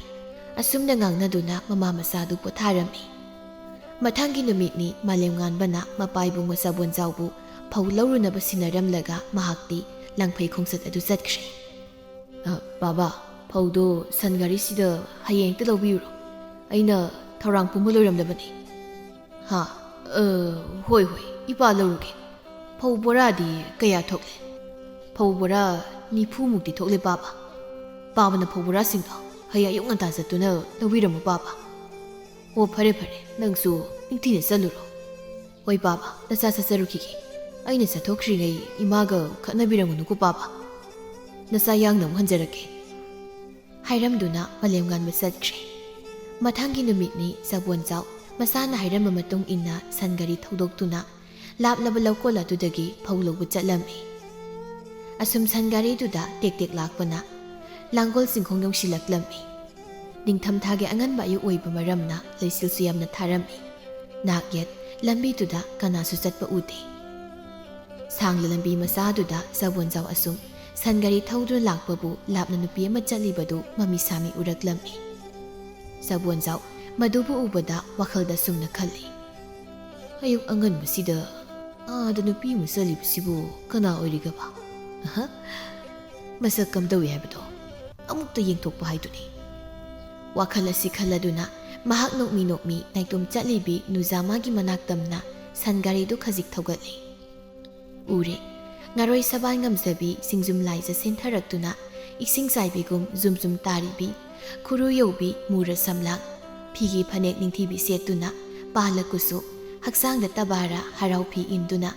ꯑꯁꯨꯝꯅ ꯉꯥꯡꯅꯗꯨꯅ ꯃꯃꯥ ꯃꯆꯥꯗꯨ ꯄꯣꯊꯥꯔꯝꯃꯤ꯫ ꯃꯊꯪꯒꯤ ꯅꯨꯃꯤꯠꯅꯤ ꯃꯥꯂꯦꯝꯉꯥꯟꯕꯅ ꯃꯄꯥ ꯏꯕꯨꯡꯉꯣ ꯆꯥꯕꯣꯟꯖꯥꯎꯕꯨ ꯐꯧ ꯂꯧꯔꯨꯅꯕ ꯁꯤꯟꯅꯔꯝꯂꯒ ꯃꯍꯥꯛꯇꯤ ꯂꯪꯐꯩ ꯈꯣꯡꯆꯠ ꯑꯗꯨ ꯆꯠꯈ꯭ꯔꯦ꯫ "ꯑ, ꯕꯥꯕꯥ, ꯐꯧꯗꯣ ꯁꯟ ꯒꯥꯔꯤꯁꯤꯗ ꯍꯌꯦꯡ ꯍꯦꯛꯇ ꯂꯧꯕꯤꯔꯨꯔꯣ꯫ ꯑꯩꯅ ꯊꯧꯔꯥꯡ ꯄꯨꯝꯕ ꯂꯣꯏꯔꯝꯂꯕꯅꯤ"꯫ "ꯍꯥ? ꯑ, ꯍꯣꯏ, ꯍꯣꯏ, ꯏꯄꯥ ꯂꯧꯔꯨꯒꯦ꯫ ꯐꯧ ꯕꯣꯔꯥꯗꯤ ꯀꯌꯥ ꯊꯣꯛꯂꯦ?" "ꯐꯧ ꯕꯣꯔꯥ ꯅꯤꯐꯨ ꯃꯨꯛꯇꯤ ꯊꯣꯛꯂꯦ, ꯄꯥꯕ꯫ ꯄꯥꯕꯅ ꯐꯧ ꯕꯣꯔꯥꯁꯤꯡꯗꯣ ꯍꯌꯦꯡ ꯑꯌꯨꯛ ꯉꯟꯇꯥ ꯆꯠꯇꯨꯅ ꯂꯧꯕꯤꯔꯝꯃꯨ, ꯄꯥꯕ"꯫ "ꯑꯣ, ꯐꯔꯦ, ꯐꯔꯦ, ꯅꯪꯁꯨ ꯅꯤꯡꯊꯤꯅ ꯆꯠꯂꯨꯔꯣ"꯫ "ꯍꯣꯏ, ꯄꯥꯕ, ꯅꯆꯥ ꯆꯠꯆꯔꯨꯈꯤꯒꯦ꯫ ꯑꯩꯅ ꯆꯠꯊꯣꯛꯈ꯭ꯔꯤꯉꯩ ꯏꯃꯥꯒ ꯈꯠꯅꯕꯤꯔꯝꯒꯅꯨꯀꯣ, ꯄꯥꯕ꯫ ꯅꯆꯥ ꯌꯥꯡꯅ ꯑꯃꯨꯛ ꯍꯟꯖꯔꯛꯀꯦ"꯫ ꯍꯥꯏꯔꯝꯗꯨꯅ ꯃꯥꯂꯦꯝꯉꯥꯟꯕ ꯆꯠꯈ꯭ꯔꯦ꯫ ꯃꯊꯪꯒꯤ ꯅꯨꯃꯤꯠꯅꯤ ꯆꯕꯣꯟꯆꯥꯎ ꯃꯁꯥꯅ ꯍꯥꯏꯔꯝꯕ ꯃꯇꯨꯡ ꯏꯟꯅ ꯁꯟ ꯒꯥꯔꯤ ꯊꯧꯗꯣꯛꯇꯨꯅ ꯂꯥꯞꯂꯕ ꯂꯧꯀꯣꯜ ꯑꯗꯨꯗꯒꯤ ꯐꯧ ꯂꯧꯕ ꯆꯠꯂꯝꯃꯤ꯫ ꯑꯁꯨꯝ ꯁꯟ ꯒꯥꯔꯤꯗꯨꯗ ꯇꯦꯛ ꯇꯦꯛ ꯂꯥꯛꯄꯅ ꯂꯥꯡꯒꯣꯜ ꯆꯤꯡꯈꯣꯡ ꯌꯧꯁꯤꯜꯂꯛꯂꯝꯃꯤ꯫ ꯅꯤꯡꯊꯝꯊꯥꯒꯤ ꯑꯉꯟꯕ ꯑꯌꯨꯛ ꯑꯣꯏꯕ ꯃꯔꯝꯅ ꯂꯩꯆꯤꯜꯁꯨ ꯌꯥꯝꯅ ꯊꯥꯔꯝꯃꯤ꯫ ꯅꯥꯛ ꯌꯦꯠ ꯂꯝꯕꯤꯗꯨꯗ ꯀꯅꯥꯁꯨ ꯆꯠꯄ ꯎꯗꯦ꯫ ꯁꯥꯡꯂ ꯂꯝꯕꯤ ꯃꯆꯥꯗꯨꯗ ꯆꯕꯣꯟꯖꯥꯎ ꯑꯁꯨꯝ ꯁꯟ ꯒꯥꯔꯤ ꯊꯧꯗꯨꯅ ꯂꯥꯛꯄꯕꯨ ꯂꯥꯞꯅ ꯅꯨꯄꯤ ꯑꯃ ꯆꯠꯂꯤꯕꯗꯨ ꯃꯃꯤ ꯁꯥꯃꯤ ꯎꯔꯛꯂꯝꯃꯤ꯫ ꯆꯕꯣꯟꯖꯥꯎ ꯃꯗꯨꯕꯨ ꯎꯕꯗ ꯋꯥꯈꯜꯗ ꯁꯨꯝꯅ ꯈꯜꯂꯤ, "ꯑꯌꯨꯛ ꯑꯉꯟꯕꯁꯤꯗ ꯑꯥꯗ ꯅꯨꯄꯤ ꯑꯃ ꯆꯠꯂꯤꯕꯁꯤꯕꯨ ꯀꯅꯥ ꯑꯣꯏꯔꯤꯒꯕ? ꯑꯍ, ꯃꯁꯛ ꯀꯝꯗꯧꯏ ꯍꯥꯏꯕꯗꯣ ꯑꯃꯨꯛꯇ ꯌꯦꯡꯊꯣꯛꯄ ꯍꯥꯏꯗꯨꯅꯤ꯫ ꯋꯥꯈꯜ ꯑꯁꯤ ꯈꯜꯂꯗꯨꯅ ꯃꯍꯥꯛ ꯅꯣꯛꯃꯤ ꯅꯣꯛꯃꯤ ꯅꯥꯏꯇꯣꯝ ꯆꯠꯂꯤꯕꯤ ꯅꯨꯖꯥꯃꯥꯒꯤ ꯃꯅꯥꯛ ꯇꯝꯅ ꯁꯟ ꯒꯥꯔꯤꯗꯨ ꯈꯖꯤꯛ ꯊꯧꯒꯠꯂꯤ꯫ ꯎꯔꯦ, ꯉꯔꯣꯏ ꯁꯕꯥꯟ ꯉꯝꯖꯕꯤ ꯁꯤꯡꯖꯨꯝ ꯂꯥꯏꯖ ꯁꯦꯟꯊꯔꯛꯇꯨꯅ ꯏꯁꯤꯡ ꯆꯥꯏꯕꯤꯒꯨꯝ ꯖꯨꯝ ꯖꯨꯝ ꯇꯥꯔꯤꯕꯤ, ꯈꯨꯔꯨ ꯌꯧꯕꯤ ꯃꯨꯔ ꯁꯝꯂꯥꯡ, ꯐꯤꯒꯤ ꯐꯅꯦꯛ ꯅꯤꯡꯊꯤꯕꯤ ꯁꯦꯠꯇꯨꯅ, ꯄꯥꯜꯂ ꯀꯨꯆꯨ, ꯍꯛꯆꯥꯡꯗ ꯇꯕꯥꯔꯥ ꯍꯔꯥꯎ ꯐꯤ ꯏꯟꯗꯨꯅ,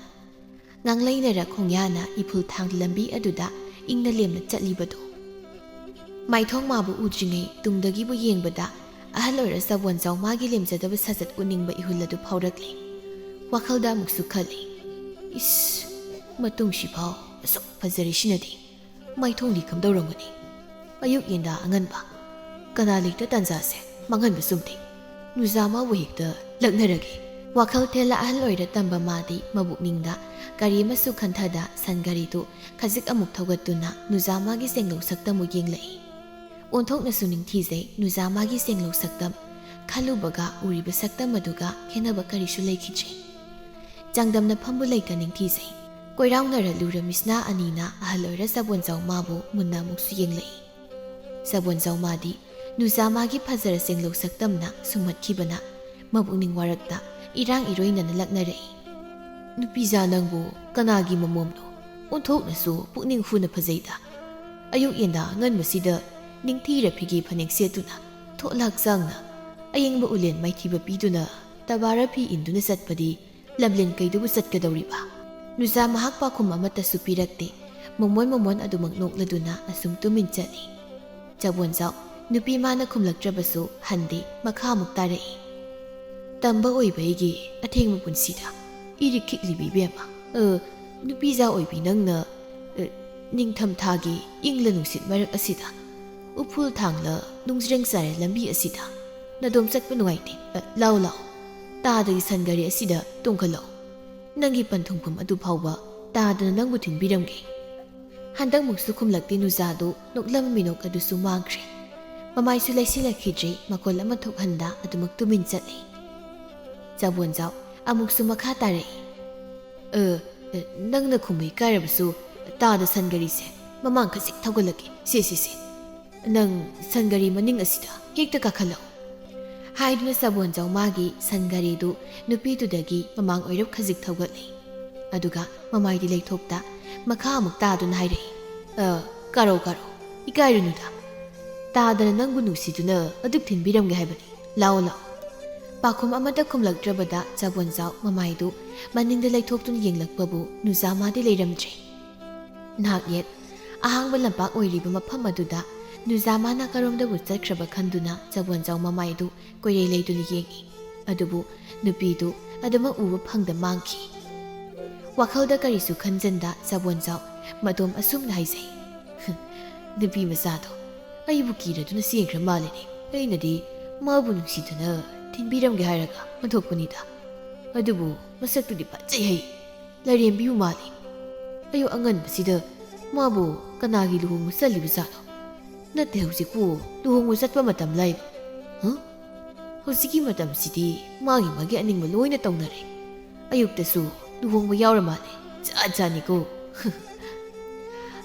ꯉꯥꯡꯂꯩꯅꯔ ꯈꯣꯡꯌꯥꯅ ꯏꯐꯨꯜ ꯊꯥꯡ ꯂꯝꯕꯤ ꯑꯗꯨꯗ ꯏꯪꯅ ꯂꯦꯝꯅ ꯆꯠꯂꯤꯕꯗꯨ꯫ ꯃꯥꯏꯊꯣꯡ ꯃꯥꯕꯨ ꯎꯗ꯭ꯔꯤꯉꯩ ꯇꯨꯡꯗꯒꯤꯕꯨ ꯌꯦꯡꯕꯗ ꯑꯍꯜ ꯑꯣꯏꯔ ꯆꯕꯣꯟꯖꯥꯎ ꯃꯥꯒꯤ ꯂꯦꯝꯖꯗꯕ ꯁꯥꯖꯠ ꯎꯅꯤꯡꯕ ꯏꯍꯨꯜ ꯑꯗꯨ ꯐꯥꯎꯔꯛꯂꯤ꯫ ꯋꯥꯈꯜꯗ ꯑꯃꯨꯛꯁꯨ ꯈꯜꯂꯤ, "ꯏꯁ, ꯃꯇꯨꯡꯁꯤꯐꯥꯎ ꯑꯁꯨꯛ ꯐꯖꯔꯤꯁꯤꯅꯗꯤ ꯃꯥꯏꯊꯣꯡꯗꯤ ꯀꯝꯗꯧꯔꯝꯒꯅꯤ? ꯑꯌꯨꯛ ꯌꯦꯟꯗꯥ ꯑꯉꯟꯕ, ꯀꯅꯥ ꯂꯩꯇ ꯇꯥꯟꯖꯥꯁꯦ ꯃꯥꯡꯍꯟꯕ ꯆꯨꯝꯗꯦ꯫ ꯅꯨꯖꯥꯃꯥꯕꯨ ꯍꯦꯛꯇ ꯂꯛꯅꯔꯒꯦ꯫" ꯋꯥꯈꯜ ꯊꯦꯜꯂ ꯑꯍꯜ ꯑꯣꯏꯔ ꯇꯝꯕ ꯃꯥꯗꯤ ꯃꯕꯨꯛꯅꯤꯡꯗ ꯀꯔꯤ ꯑꯃꯁꯨ ꯈꯟꯊꯗ ꯁꯟ ꯒꯥꯔꯤꯗꯨ ꯈꯖꯤꯛ ꯑꯃꯨꯛ ꯊꯧꯒꯠꯇꯨꯅ ꯅꯨꯖꯥꯃꯥꯒꯤ ꯁꯦꯡꯂꯧ ꯁꯛꯇꯝꯕꯨ ꯌꯦꯡꯂꯛꯏ꯫ ꯑꯣꯟꯊꯣꯛꯅꯁꯨ ꯅꯤꯡꯊꯤꯖꯩ ꯅꯨꯖꯥꯃꯥꯒꯤ ꯁꯦꯡꯂꯧ ꯁꯛꯇꯝ꯫ ꯈꯜꯂꯨꯕꯒ ꯎꯔꯤꯕ ꯁꯛꯇꯝ ꯑꯗꯨꯒ ꯈꯦꯠꯅꯕ ꯀꯔꯤꯁꯨ ꯂꯩꯈꯤꯗ꯭ꯔꯦ꯫ ꯆꯥꯡꯗꯝꯅꯐꯝꯕꯨ ꯂꯩꯇ ꯅꯤꯡꯊꯤꯖꯩ꯫ ꯀꯣꯏꯔꯥꯎꯅꯔ ꯂꯨꯔ ꯃꯤꯁꯅꯥ ꯑꯅꯤꯅ ꯑꯍꯜ ꯑꯣꯏꯔ ꯆꯕꯣꯟꯖꯥꯎ ꯃꯥꯕꯨ ꯃꯨꯟꯅ ꯑꯃꯨꯛꯁꯨ ꯌꯦꯡꯂꯛꯏ꯫ ꯆꯕꯣꯟꯖꯥꯎ ꯃꯥꯗꯤ ꯅꯨꯖꯥꯃꯥꯒꯤ ꯐꯖꯔ ꯁꯦꯡꯂꯧ ꯁꯛꯇꯝꯅ ꯁꯨꯝꯍꯠꯈꯤꯕꯅ ꯃꯕꯨꯛꯅꯤꯡ ꯋꯥꯔꯛꯇ ꯏꯔꯥꯡ ꯏꯔꯣꯏꯅꯅ ꯂꯛꯅꯔꯛꯏ꯫ "ꯅꯨꯄꯤꯖꯥ ꯅꯪꯕꯨ ꯀꯅꯥꯒꯤ ꯃꯃꯣꯝꯅꯣ? ꯑꯣꯟꯊꯣꯛꯅꯁꯨ ꯄꯨꯛꯅꯤꯡ ꯍꯨꯅ ꯐꯖꯩꯗ꯫ ꯑꯌꯨꯛ ꯌꯦꯟꯗꯥ ꯑꯉꯟꯕꯁꯤꯗ ꯅꯤꯡꯊꯤꯔ ꯐꯤꯒꯦ ꯐꯅꯦꯛ ꯁꯦꯠꯇꯨꯅ ꯊꯣꯠꯂ ꯍꯛꯆꯥꯡꯅ ꯑꯌꯤꯡꯕ ꯎꯂꯦꯟ ꯃꯥꯏꯊꯤꯕ ꯄꯤꯗꯨꯅ ꯇꯕꯥꯔ ꯐꯤ ꯏꯟꯗꯨꯅ ꯆꯠꯄꯗꯤ ꯂꯝꯂꯦꯟ ꯀꯩꯗꯕꯨ ꯆꯠꯀꯗꯧꯔꯤꯕ?" ꯅꯨꯖꯥ ꯃꯍꯥꯛ ꯄꯥꯎꯈꯨꯝ ꯑꯃꯠꯇꯁꯨ ꯄꯤꯔꯛꯇꯦ꯫ ꯃꯃꯣꯟ ꯃꯃꯣꯟ ꯑꯗꯨꯃꯛ ꯅꯣꯛꯂꯗꯨꯅ ꯑꯁꯨꯝ ꯇꯨꯃꯤꯟ ꯆꯠꯂꯤ꯫ ꯆꯕꯣꯟꯖꯥꯎ ꯅꯨꯄꯤ ꯃꯥꯅ ꯈꯨꯝꯂꯛꯇ꯭ꯔꯕꯁꯨ ꯍꯟꯗꯦ, ꯃꯈꯥ ꯑꯃꯨꯛ ꯇꯥꯔꯛꯏ꯫ "ꯇꯝꯕ ꯑꯣꯏꯕ ꯑꯩꯒꯤ ꯑꯊꯦꯡꯕ ꯄꯨꯟꯁꯤꯗ ꯏꯔꯤꯛ ꯈꯤꯛꯂꯤꯕꯤ ꯏꯕꯦꯝꯃ, ꯑ, ꯅꯨꯄꯤꯖꯥ ꯑꯣꯏꯕꯤ ꯅꯪꯅ, ꯑ, ꯅꯤꯡꯊꯝꯊꯥꯒꯤ ꯏꯪꯂ ꯅꯨꯡꯁꯤꯠ ꯃꯔꯛ ꯑꯁꯤꯗ, ꯎꯐꯨꯜ ꯊꯥꯡꯂ ꯅꯨꯡꯖ꯭ꯔꯦꯡ ꯆꯥꯏꯔ ꯂꯝꯕꯤ ꯑꯁꯤꯗ ꯅꯗꯣꯝ ꯆꯠꯄ ꯅꯨꯡꯉꯥꯏꯇꯦ꯫ ꯑ, ꯂꯥꯎ ꯂꯥꯎ, ꯇꯥꯗꯒꯤ ꯁꯟ ꯒꯥꯔꯤ ꯑꯁꯤꯗ ꯇꯣꯡꯈꯠꯂꯛꯎ꯫ ꯅꯪꯒꯤ ꯄꯟꯊꯨꯡꯐꯝ ꯑꯗꯨ ꯐꯥꯎꯕ ꯇꯥꯗꯅ ꯅꯪꯕꯨ ꯊꯤꯟꯕꯤꯔꯝꯒꯦ꯫" ꯍꯟꯗꯛꯃꯨꯛꯁꯨ ꯈꯨꯝꯂꯛꯇꯦ ꯅꯨꯖꯥꯗꯨ, ꯅꯣꯛꯂꯝ ꯃꯤꯅꯣꯛ ꯑꯗꯨꯁꯨ ꯃꯥꯡꯈ꯭ꯔꯦ꯫ ꯃꯃꯥꯏꯁꯨ ꯂꯩꯁꯤꯜꯂꯛꯈꯤꯗ꯭ꯔꯦ, ꯃꯈꯣꯜ ꯑꯃ ꯊꯣꯛꯍꯟꯗ ꯑꯗꯨꯃꯛ ꯇꯨꯃꯤꯟ ꯆꯠꯂꯤ꯫ ꯆꯕꯣꯟꯖꯥꯎ ꯑꯃꯨꯛꯁꯨ ꯃꯈꯥ ꯇꯥꯔꯛꯏ꯫ "ꯑ, ꯑ, ꯅꯪꯅ ꯈꯨꯝꯕ ꯏꯀꯥꯏꯔꯕꯁꯨ ꯇꯥꯗ ꯁꯟ ꯒꯥꯔꯤꯁꯦ ꯃꯃꯥꯡ ꯈꯖꯤꯛ ꯊꯧꯒꯠꯂꯛꯀꯦ꯫ ꯁꯦ, ꯁꯦ, ꯁꯦ꯫ ꯅꯪ ꯁꯟ ꯒꯥꯔꯤ ꯃꯅꯤꯡ ꯑꯁꯤꯗ ꯍꯦꯛꯇ ꯀꯥꯈꯠꯂꯛꯑꯣ"꯫ ꯍꯥꯏꯗꯨꯅ ꯆꯕꯣꯟꯖꯥꯎ ꯃꯥꯒꯤ ꯁꯟ ꯒꯥꯔꯤꯗꯨ ꯅꯨꯄꯤꯗꯨꯗꯒꯤ ꯃꯃꯥꯡ ꯑꯣꯏꯔꯞ ꯈꯖꯤꯛ ꯊꯧꯒꯠꯂꯤ꯫ ꯑꯗꯨꯒ ꯃꯃꯥꯏꯗꯤ ꯂꯩꯊꯣꯛꯇ ꯃꯈꯥ ꯑꯃꯨꯛ ꯇꯥꯗꯨꯅ ꯍꯥꯏꯔꯛꯏ, "ꯑ, ꯀꯥꯔꯣ, ꯀꯥꯔꯣ, ꯏꯀꯥꯏꯔꯨꯅꯨꯗ꯫ ꯇꯥꯗꯅ ꯅꯪꯕꯨ ꯅꯨꯡꯁꯤꯗꯨꯅ ꯑꯗꯨꯛ ꯊꯤꯟꯕꯤꯔꯝꯒꯦ ꯍꯥꯏꯕꯅꯤ꯫ ꯂꯥꯛꯑꯣ, ꯂꯥꯛꯑꯣ"꯫ ꯄꯥꯈꯨꯝ ꯑꯃꯠꯇ ꯈꯨꯝꯂꯛꯇ꯭ꯔꯕꯗ ꯆꯕꯣꯟꯖꯥꯎ ꯃꯃꯥꯏꯗꯨ ꯃꯅꯤꯡꯗ ꯂꯩꯊꯣꯛꯇꯨꯅ ꯌꯦꯡꯂꯛꯄꯕꯨ ꯅꯨꯖꯥꯃꯥꯗꯤ ꯂꯩꯔꯝꯗ꯭ꯔꯦ꯫ ꯅꯍꯥꯛ ꯌꯦꯠ ꯑꯍꯥꯡꯕ ꯂꯝꯄꯥꯛ ꯑꯣꯏꯔꯤꯕ ꯃꯐꯝ ꯑꯗꯨꯗ ꯅꯨꯖꯥꯃꯥꯅ ꯀꯔꯣꯝꯗꯕꯨ ꯆꯠꯈ꯭ꯔꯕ ꯈꯟꯗꯨꯅ ꯆꯕꯣꯟꯖꯥꯎ ꯃꯃꯥꯏꯗꯨ ꯀꯣꯏꯔꯩ ꯂꯩꯗꯨꯅ ꯌꯦꯡꯉꯤ꯫ ꯑꯗꯨꯕꯨ ꯅꯨꯄꯤꯗꯨ ꯑꯗꯨꯃꯛ ꯎꯕ ꯐꯪꯗ ꯃꯥꯡꯈꯤ꯫ ꯋꯥꯈꯜꯗ ꯀꯔꯤꯁꯨ ꯈꯟꯖꯟꯗ ꯆꯕꯣꯟꯖꯥꯎ ꯃꯗꯣꯝ ꯑꯁꯨꯝꯅ ꯍꯥꯏꯖꯩ, "ꯅꯨꯄꯤ ꯃꯆꯥꯗꯣ ꯑꯩꯕꯨ ꯀꯤꯔꯗꯨꯅ ꯆꯦꯟꯈ꯭ꯔ ꯃꯥꯜꯂꯦꯅꯦ꯫ ꯑꯩꯅꯗꯤ ꯃꯥꯕꯨ ꯅꯨꯡꯁꯤꯗꯨꯅ ꯊꯤꯟꯕꯤꯔꯝꯒꯦ ꯍꯥꯏꯔꯒ ꯍꯟꯗꯣꯛꯄꯅꯤꯗ꯫ ꯑꯗꯨꯕꯨ ꯃꯁꯛꯇꯨꯗꯤ ꯐꯖꯩ ꯍꯩ꯫ ꯂꯥꯏꯔꯦꯝꯕꯤꯕꯨ ꯃꯥꯜꯂꯤ꯫ ꯑꯌꯨꯛ ꯑꯉꯟꯕꯁꯤꯗ ꯃꯥꯕꯨ ꯀꯅꯥꯒꯤ ꯂꯨꯍꯣꯡꯕ ꯆꯠꯂꯤꯕ ꯖꯥꯠꯅꯣ? ꯅꯠꯇꯦ, ꯍꯧꯖꯤꯛꯄꯨ ꯂꯨꯍꯣꯡꯕ ꯆꯠꯄ ꯃꯇꯝ ꯂꯩꯕ? ꯍ? ꯍꯧꯖꯤꯛꯀꯤ ꯃꯇꯝꯁꯤꯗꯤ ꯃꯥꯒꯤ ꯃꯥꯒꯤ ꯑꯅꯤꯡꯕ ꯂꯣꯏꯅ ꯇꯧꯅꯔꯦ꯫ ꯑꯌꯨꯛꯇꯁꯨ ꯂꯨꯍꯣꯡꯕ ꯌꯥꯎꯔ ꯃꯥꯜꯂꯦ꯫ ꯖꯥꯠ ꯖꯥꯠꯅꯤꯀꯣ"꯫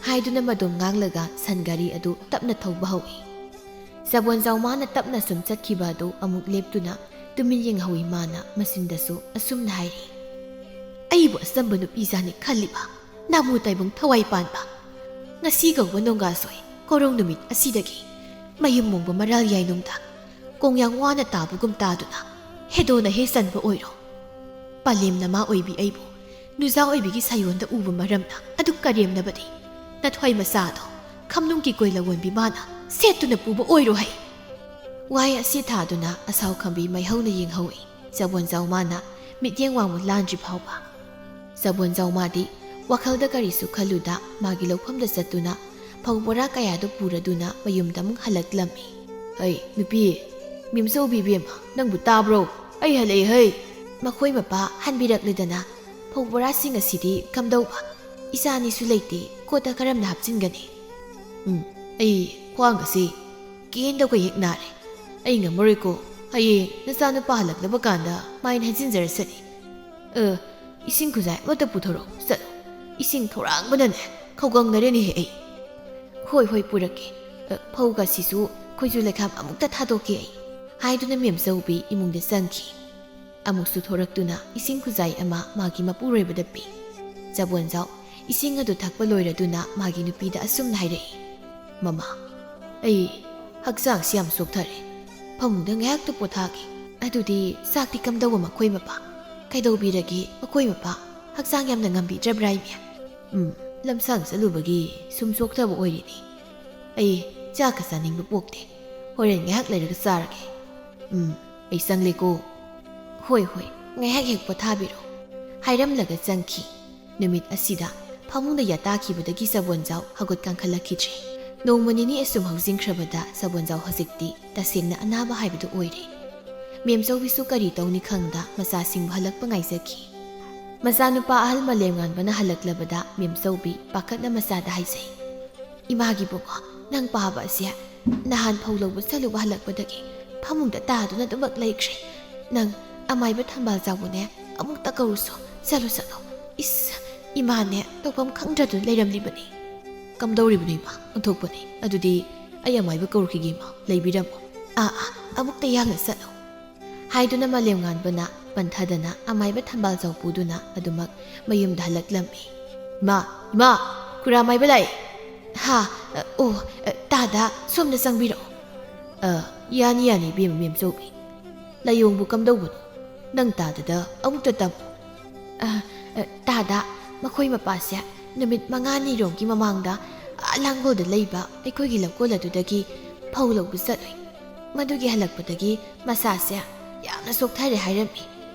ꯍꯥꯏꯗꯨꯅ ꯃꯗꯣꯝ ꯉꯥꯡꯂꯒ ꯁꯟ ꯒꯥꯔꯤ ꯑꯗꯨ ꯇꯞꯅ ꯊꯧꯕ ꯍꯧꯏ꯫ ꯆꯕꯣꯟꯖꯥꯎ ꯃꯥꯅ ꯇꯞꯅ ꯁꯨꯝ ꯆꯠꯈꯤꯕ ꯑꯗꯨ ꯑꯃꯨꯛ ꯂꯦꯞꯇꯨꯅ ꯇꯨꯃꯤꯟ ꯌꯦꯡꯍꯧꯏ꯫ ꯃꯥꯅ ꯃꯆꯤꯟꯗꯁꯨ ꯑꯁꯨꯝꯅ ꯍꯥꯏꯔꯤ, "ꯑꯩꯕꯨ ꯑꯆꯝꯕ ꯅꯨꯄꯤꯖꯥꯅꯤ ꯈꯜꯂꯤꯕ ꯅꯥꯃꯨ ꯇꯥꯏꯕꯪ ꯊꯋꯥꯏ ꯄꯥꯟꯕ꯫ ꯉꯁꯤ ꯀꯧꯕ ꯅꯣꯡꯒꯥꯁꯣꯏ ꯀꯣꯔꯧ ꯅꯨꯃꯤꯠ ꯑꯁꯤꯗꯒꯤ ꯃꯌꯨꯝ ꯃꯣꯡꯕ ꯃꯔꯥꯜ ꯌꯥꯏꯅꯨꯡꯗ ꯀꯣꯡꯌꯥꯡ ꯋꯥꯅ ꯇꯥꯕꯒꯨꯝ ꯇꯥꯗꯨꯅ ꯍꯦꯗꯣꯅ ꯍꯦ ꯆꯟꯕ ꯑꯣꯏꯔꯣ꯫ ꯄꯂꯦꯝ ꯅꯃꯥ ꯑꯣꯏꯕꯤ ꯑꯩꯕꯨ ꯅꯨꯖꯥ ꯑꯣꯏꯕꯤꯒꯤ ꯁꯥꯌꯣꯟꯗ ꯎꯕ ꯃꯔꯝꯅ ꯑꯗꯨꯛ ꯀꯔꯦꯝꯅꯕꯗꯤ ꯅꯊ꯭ꯋꯥꯏ ꯃꯆꯥꯗꯣ ꯈꯝꯅꯨꯡꯒꯤ ꯀꯣꯏ ꯂꯧꯋꯣꯟꯕꯤ ꯃꯥꯅ ꯁꯦꯠꯇꯨꯅ ꯄꯨꯕ ꯑꯣꯏꯔꯣ ꯍꯩ"꯫ ꯋꯥꯍꯩ ꯑꯁꯤ ꯊꯥꯗꯨꯅ ꯑꯁꯥꯎ ꯈꯝꯕꯤ ꯃꯩꯍꯧꯅ ꯌꯦꯡꯍꯧꯏ꯫ ꯆꯕꯣꯟꯖꯥꯎ ꯃꯥꯅ ꯃꯤꯠꯌꯦꯡ ꯋꯥꯡꯃ ꯂꯥꯟꯗ꯭ꯔꯤ ꯐꯥꯎꯕ꯫ ꯆꯕꯣꯟꯖꯥꯎ ꯃꯥꯗꯤ ꯋꯥꯈꯜꯗ ꯀꯔꯤꯁꯨ ꯈꯜꯂꯨꯗ ꯃꯥꯒꯤ ꯂꯧꯐꯝꯗ ꯆꯠꯇꯨꯅ ꯐꯧ ꯕꯣꯔꯥ ꯀꯌꯥꯗꯨ ꯄꯨꯔꯗꯨꯅ ꯃꯌꯨꯝꯗ ꯑꯃꯨꯛ ꯍꯜꯂꯛꯂꯝꯃꯤ꯫ "ꯑꯩ ꯅꯨꯄꯤ, ꯃꯦꯝꯆꯧꯕꯤ ꯏꯕꯦꯝꯃ, ꯅꯪꯕꯨ ꯇꯥꯕ꯭ꯔꯣ? ꯑꯩ ꯍꯜꯂꯛꯑꯦ ꯍꯩ"꯫ ꯃꯈꯣꯏ ꯃꯄꯥ ꯍꯟꯕꯤꯔꯛꯂꯗꯅ ꯐꯧ ꯕꯣꯔꯥꯁꯤꯡ ꯑꯁꯤꯗꯤ ꯀꯝꯗꯧꯕ? ꯏꯆꯥ ꯑꯅꯤꯁꯨ ꯂꯩꯇꯦ, ꯀꯣꯠꯇ ꯀꯔꯝꯅ ꯍꯥꯞꯆꯤꯟꯒꯅꯤ? "ꯎꯝ, ꯑꯩ ꯈ꯭ꯋꯥꯡꯒꯁꯤ ꯀꯦꯟꯗꯧꯒ ꯍꯦꯛ ꯅꯥꯔꯦ꯫ ꯑꯩ ꯉꯝꯃꯔꯣꯏꯀꯣ꯫ ꯍꯌꯦꯡ ꯅꯆꯥꯅꯨꯄꯥ ꯍꯜꯂꯛꯂꯕ ꯀꯥꯟꯗ ꯃꯥꯏꯅ ꯍꯩꯖꯤꯟꯖꯔꯁꯅꯤ"꯫ "ꯑ, "ꯏꯁꯤꯡ ꯈꯨꯖꯥꯏ ꯑꯃꯠꯇ ꯄꯨꯊꯣꯔꯛꯑꯣ, ꯆꯠꯂꯣ꯫ ꯏꯁꯤꯡ ꯊꯧꯔꯥꯡꯕꯅꯅꯦ ꯈꯧꯒꯪꯅꯔꯦꯅꯦꯍꯦ ꯑꯩ꯫" "ꯍꯣꯏ, ꯍꯣꯏ, ꯄꯨꯔꯛꯀꯦ꯫ ꯑ, ꯐꯧꯒꯁꯤꯁꯨ ꯈꯣꯏꯖꯨ ꯂꯩꯈꯥꯝ ꯑꯃꯨꯛꯇ ꯊꯥꯗꯣꯛꯀꯦ ꯑꯩ", ꯍꯥꯏꯗꯨꯅ ꯃꯦꯝꯆꯧꯕꯤ ꯏꯃꯨꯡꯗ ꯆꯪꯈꯤ꯫ ꯑꯃꯨꯛꯁꯨ ꯊꯣꯔꯛꯇꯨꯅ ꯏꯁꯤꯡ ꯈꯨꯖꯥꯏ ꯑꯃ ꯃꯥꯒꯤ ꯃꯄꯨꯔꯣꯏꯕꯗ ꯄꯤ꯫ ꯆꯕꯣꯟꯖꯥꯎ ꯏꯁꯤꯡ ꯑꯗꯨ ꯊꯛꯄ ꯂꯣꯏꯔꯗꯨꯅ ꯃꯥꯒꯤ ꯅꯨꯄꯤꯗ ꯑꯁꯨꯝꯅ ꯍꯥꯏꯔꯛꯏ, "ꯃꯃꯥ, ꯑꯩ ꯍꯛꯆꯥꯡꯁꯤ ꯌꯥꯝ ꯆꯣꯛꯊꯔꯦ꯫ ꯐꯃꯨꯡꯗ ꯉꯥꯏꯍꯥꯛꯇ ꯄꯣꯊꯥꯒꯦ꯫ ꯑꯗꯨꯗꯤ ꯆꯥꯛꯇꯤ ꯀꯝꯗꯧꯕ ꯃꯈꯣꯏ ꯃꯄꯥ? ꯀꯩꯗꯧꯕꯤꯔꯒꯦ ꯃꯈꯣꯏ ꯃꯄꯥ? ꯍꯛꯆꯥꯡ ꯌꯥꯝꯅ ꯉꯝꯕꯤꯗ꯭ꯔꯕ꯭ꯔꯥ, ꯏꯃꯥ?" "ꯎꯝ, ꯂꯝꯁꯥꯡ ꯆꯠꯂꯨꯕꯒꯤ ꯁꯨꯝ ꯆꯣꯛꯊꯕ ꯑꯣꯏꯔꯤꯅꯤ꯫ ꯑꯩ ꯆꯥꯛꯀ ꯆꯥꯅꯤꯡꯕ ꯄꯣꯛꯇꯦ꯫ ꯍꯣꯔꯦꯟ ꯉꯥꯏꯍꯥꯛ ꯂꯩꯔꯒ ꯆꯥꯔꯒꯦ꯫ ꯎꯝ, ꯑꯩ ꯆꯪꯂꯦꯀꯣ꯫" "ꯍꯣꯏ, ꯍꯣꯏ, ꯉꯥꯏꯍꯥꯛ ꯍꯦꯛ ꯄꯣꯊꯥꯕꯤꯔꯣ", ꯍꯥꯏꯔꯝꯂꯒ ꯆꯪꯈꯤ꯫ ꯅꯨꯃꯤꯠ ꯑꯁꯤꯗ ꯐꯃꯨꯡꯗ ꯌꯥꯇꯥꯈꯤꯕꯗꯒꯤ ꯆꯕꯣꯟꯖꯥꯎ ꯍꯧꯒꯠ ꯀꯥꯡꯈꯠꯂꯛꯈꯤꯗ꯭ꯔꯦ꯫ ꯅꯣꯡꯃ ꯅꯤꯅꯤ ꯑꯁꯨꯝ ꯍꯧꯖꯤꯟꯈ꯭ꯔꯕꯗ ꯆꯕꯣꯟꯖꯥꯎ ꯍꯧꯖꯤꯛꯇꯤ ꯇꯁꯦꯡꯅ ꯑꯅꯥꯕ ꯍꯥꯏꯕꯗꯨ ꯑꯣꯏꯔꯦ꯫ ꯃꯦꯝꯆꯧꯕꯤꯁꯨ ꯀꯔꯤ ꯇꯧꯅꯤ ꯈꯪꯗ ꯃꯆꯥꯁꯤꯡꯕꯨ ꯍꯜꯂꯛꯄ ꯉꯥꯏꯖꯈꯤ꯫ ꯃꯆꯥꯅꯨꯄꯥ ꯑꯍꯜ ꯃꯥꯂꯦꯝꯉꯥꯟꯕꯅ ꯍꯜꯂꯛꯂꯕꯗ ꯃꯦꯝꯆꯧꯕꯤ ꯄꯥꯈꯠꯅ ꯃꯆꯥꯗ ꯍꯥꯏꯖꯩ, "ꯏꯃꯥꯒꯤ ꯕꯨꯡꯉꯣ, ꯅꯪ ꯄꯥꯕ ꯑꯁꯦ ꯅꯍꯥꯟ ꯐꯧ ꯂꯧꯕ ꯆꯠꯂꯨꯕ ꯍꯜꯂꯛꯄꯗꯒꯤ ꯐꯃꯨꯡꯗ ꯇꯥꯗꯨꯅ ꯑꯗꯨꯃꯛ ꯂꯩꯈ꯭ꯔꯦ꯫ ꯅꯪ ꯑꯃꯥꯏꯕ ꯊꯝꯕꯥꯜ ꯆꯥꯎꯕꯅꯦ ꯑꯃꯨꯛꯇ ꯀꯧꯔꯨꯁꯣ꯫ ꯆꯠꯂꯣ, ꯆꯠꯂꯣ꯫" "ꯏꯁ, ꯏꯃꯥꯅꯦ ꯇꯧꯐꯝ ꯈꯪꯗ꯭ꯔꯗꯨꯅ ꯂꯩꯔꯝꯂꯤꯕꯅꯤ꯫" "ꯀꯝꯗꯧꯔꯤꯕꯅꯣ ꯏꯃꯥ? ꯑꯣꯟꯊꯣꯛꯄꯅꯤ꯫ ꯑꯗꯨꯗꯤ ꯑꯩ ꯑꯃꯥꯏꯕ ꯀꯧꯔꯨꯈꯤꯒꯦ ꯏꯃꯥ, ꯂꯩꯕꯤꯔꯝꯃꯣ꯫" "ꯑꯥ, ꯑꯥ, ꯑꯃꯨꯛꯇ ꯌꯥꯡꯅ ꯆꯠꯂꯣ꯫" ꯍꯥꯏꯗꯨꯅ ꯃꯥꯂꯦꯝꯉꯥꯟꯕꯅ ꯄꯟꯊꯗꯅ ꯑꯃꯥꯏꯕ ꯊꯝꯕꯥꯜ ꯆꯥꯎ ꯄꯨꯗꯨꯅ ꯑꯗꯨꯃꯛ ꯃꯌꯨꯝꯗ ꯍꯜꯂꯛꯂꯝꯃꯤ꯫ "ꯏꯃꯥ, ꯏꯃꯥ, ꯈꯨꯔꯥ ꯃꯥꯏꯕ ꯂꯥꯛꯑꯦ꯫" "ꯍꯥ? ꯑ, ꯑꯣ, ꯑ, ꯇꯥꯗ, ꯁꯣꯝꯗ ꯆꯪꯕꯤꯔꯛꯑꯣ꯫" "ꯑ, ꯌꯥꯅꯤ, ꯌꯥꯅꯤ, ꯏꯕꯦꯝꯃ ꯃꯦꯝꯆꯧꯕꯤ꯫ ꯂꯥꯏꯑꯣꯡꯕꯨ ꯀꯝꯗꯧꯕꯅꯣ? ꯅꯪ ꯇꯥꯗꯗ ꯑꯃꯨꯛꯇ ꯇꯝꯃꯨ꯫" "ꯑ, ꯑ, ꯇꯥꯗ, ꯃꯈꯣꯏ ꯃꯄꯥꯁꯦ ꯅꯨꯃꯤꯠ ꯃꯉꯥꯅꯤꯔꯣꯝꯒꯤ ꯃꯃꯥꯡꯗ ꯑꯥ ꯂꯥꯡꯒꯣꯜꯗ ꯂꯩꯕ ꯑꯩꯈꯣꯏꯒꯤ ꯂꯧꯀꯣꯜ ꯑꯗꯨꯗꯒꯤ ꯐꯧ ꯂꯧꯕ ꯆꯠꯂꯨꯏ꯫ ꯃꯗꯨꯒꯤ ꯍꯜꯂꯛꯄꯗꯒꯤ ꯃꯁꯥꯁꯦ ꯌꯥꯝꯅ ꯆꯣꯛꯊꯔꯦ ꯍꯥꯏꯔꯝꯃꯤ꯫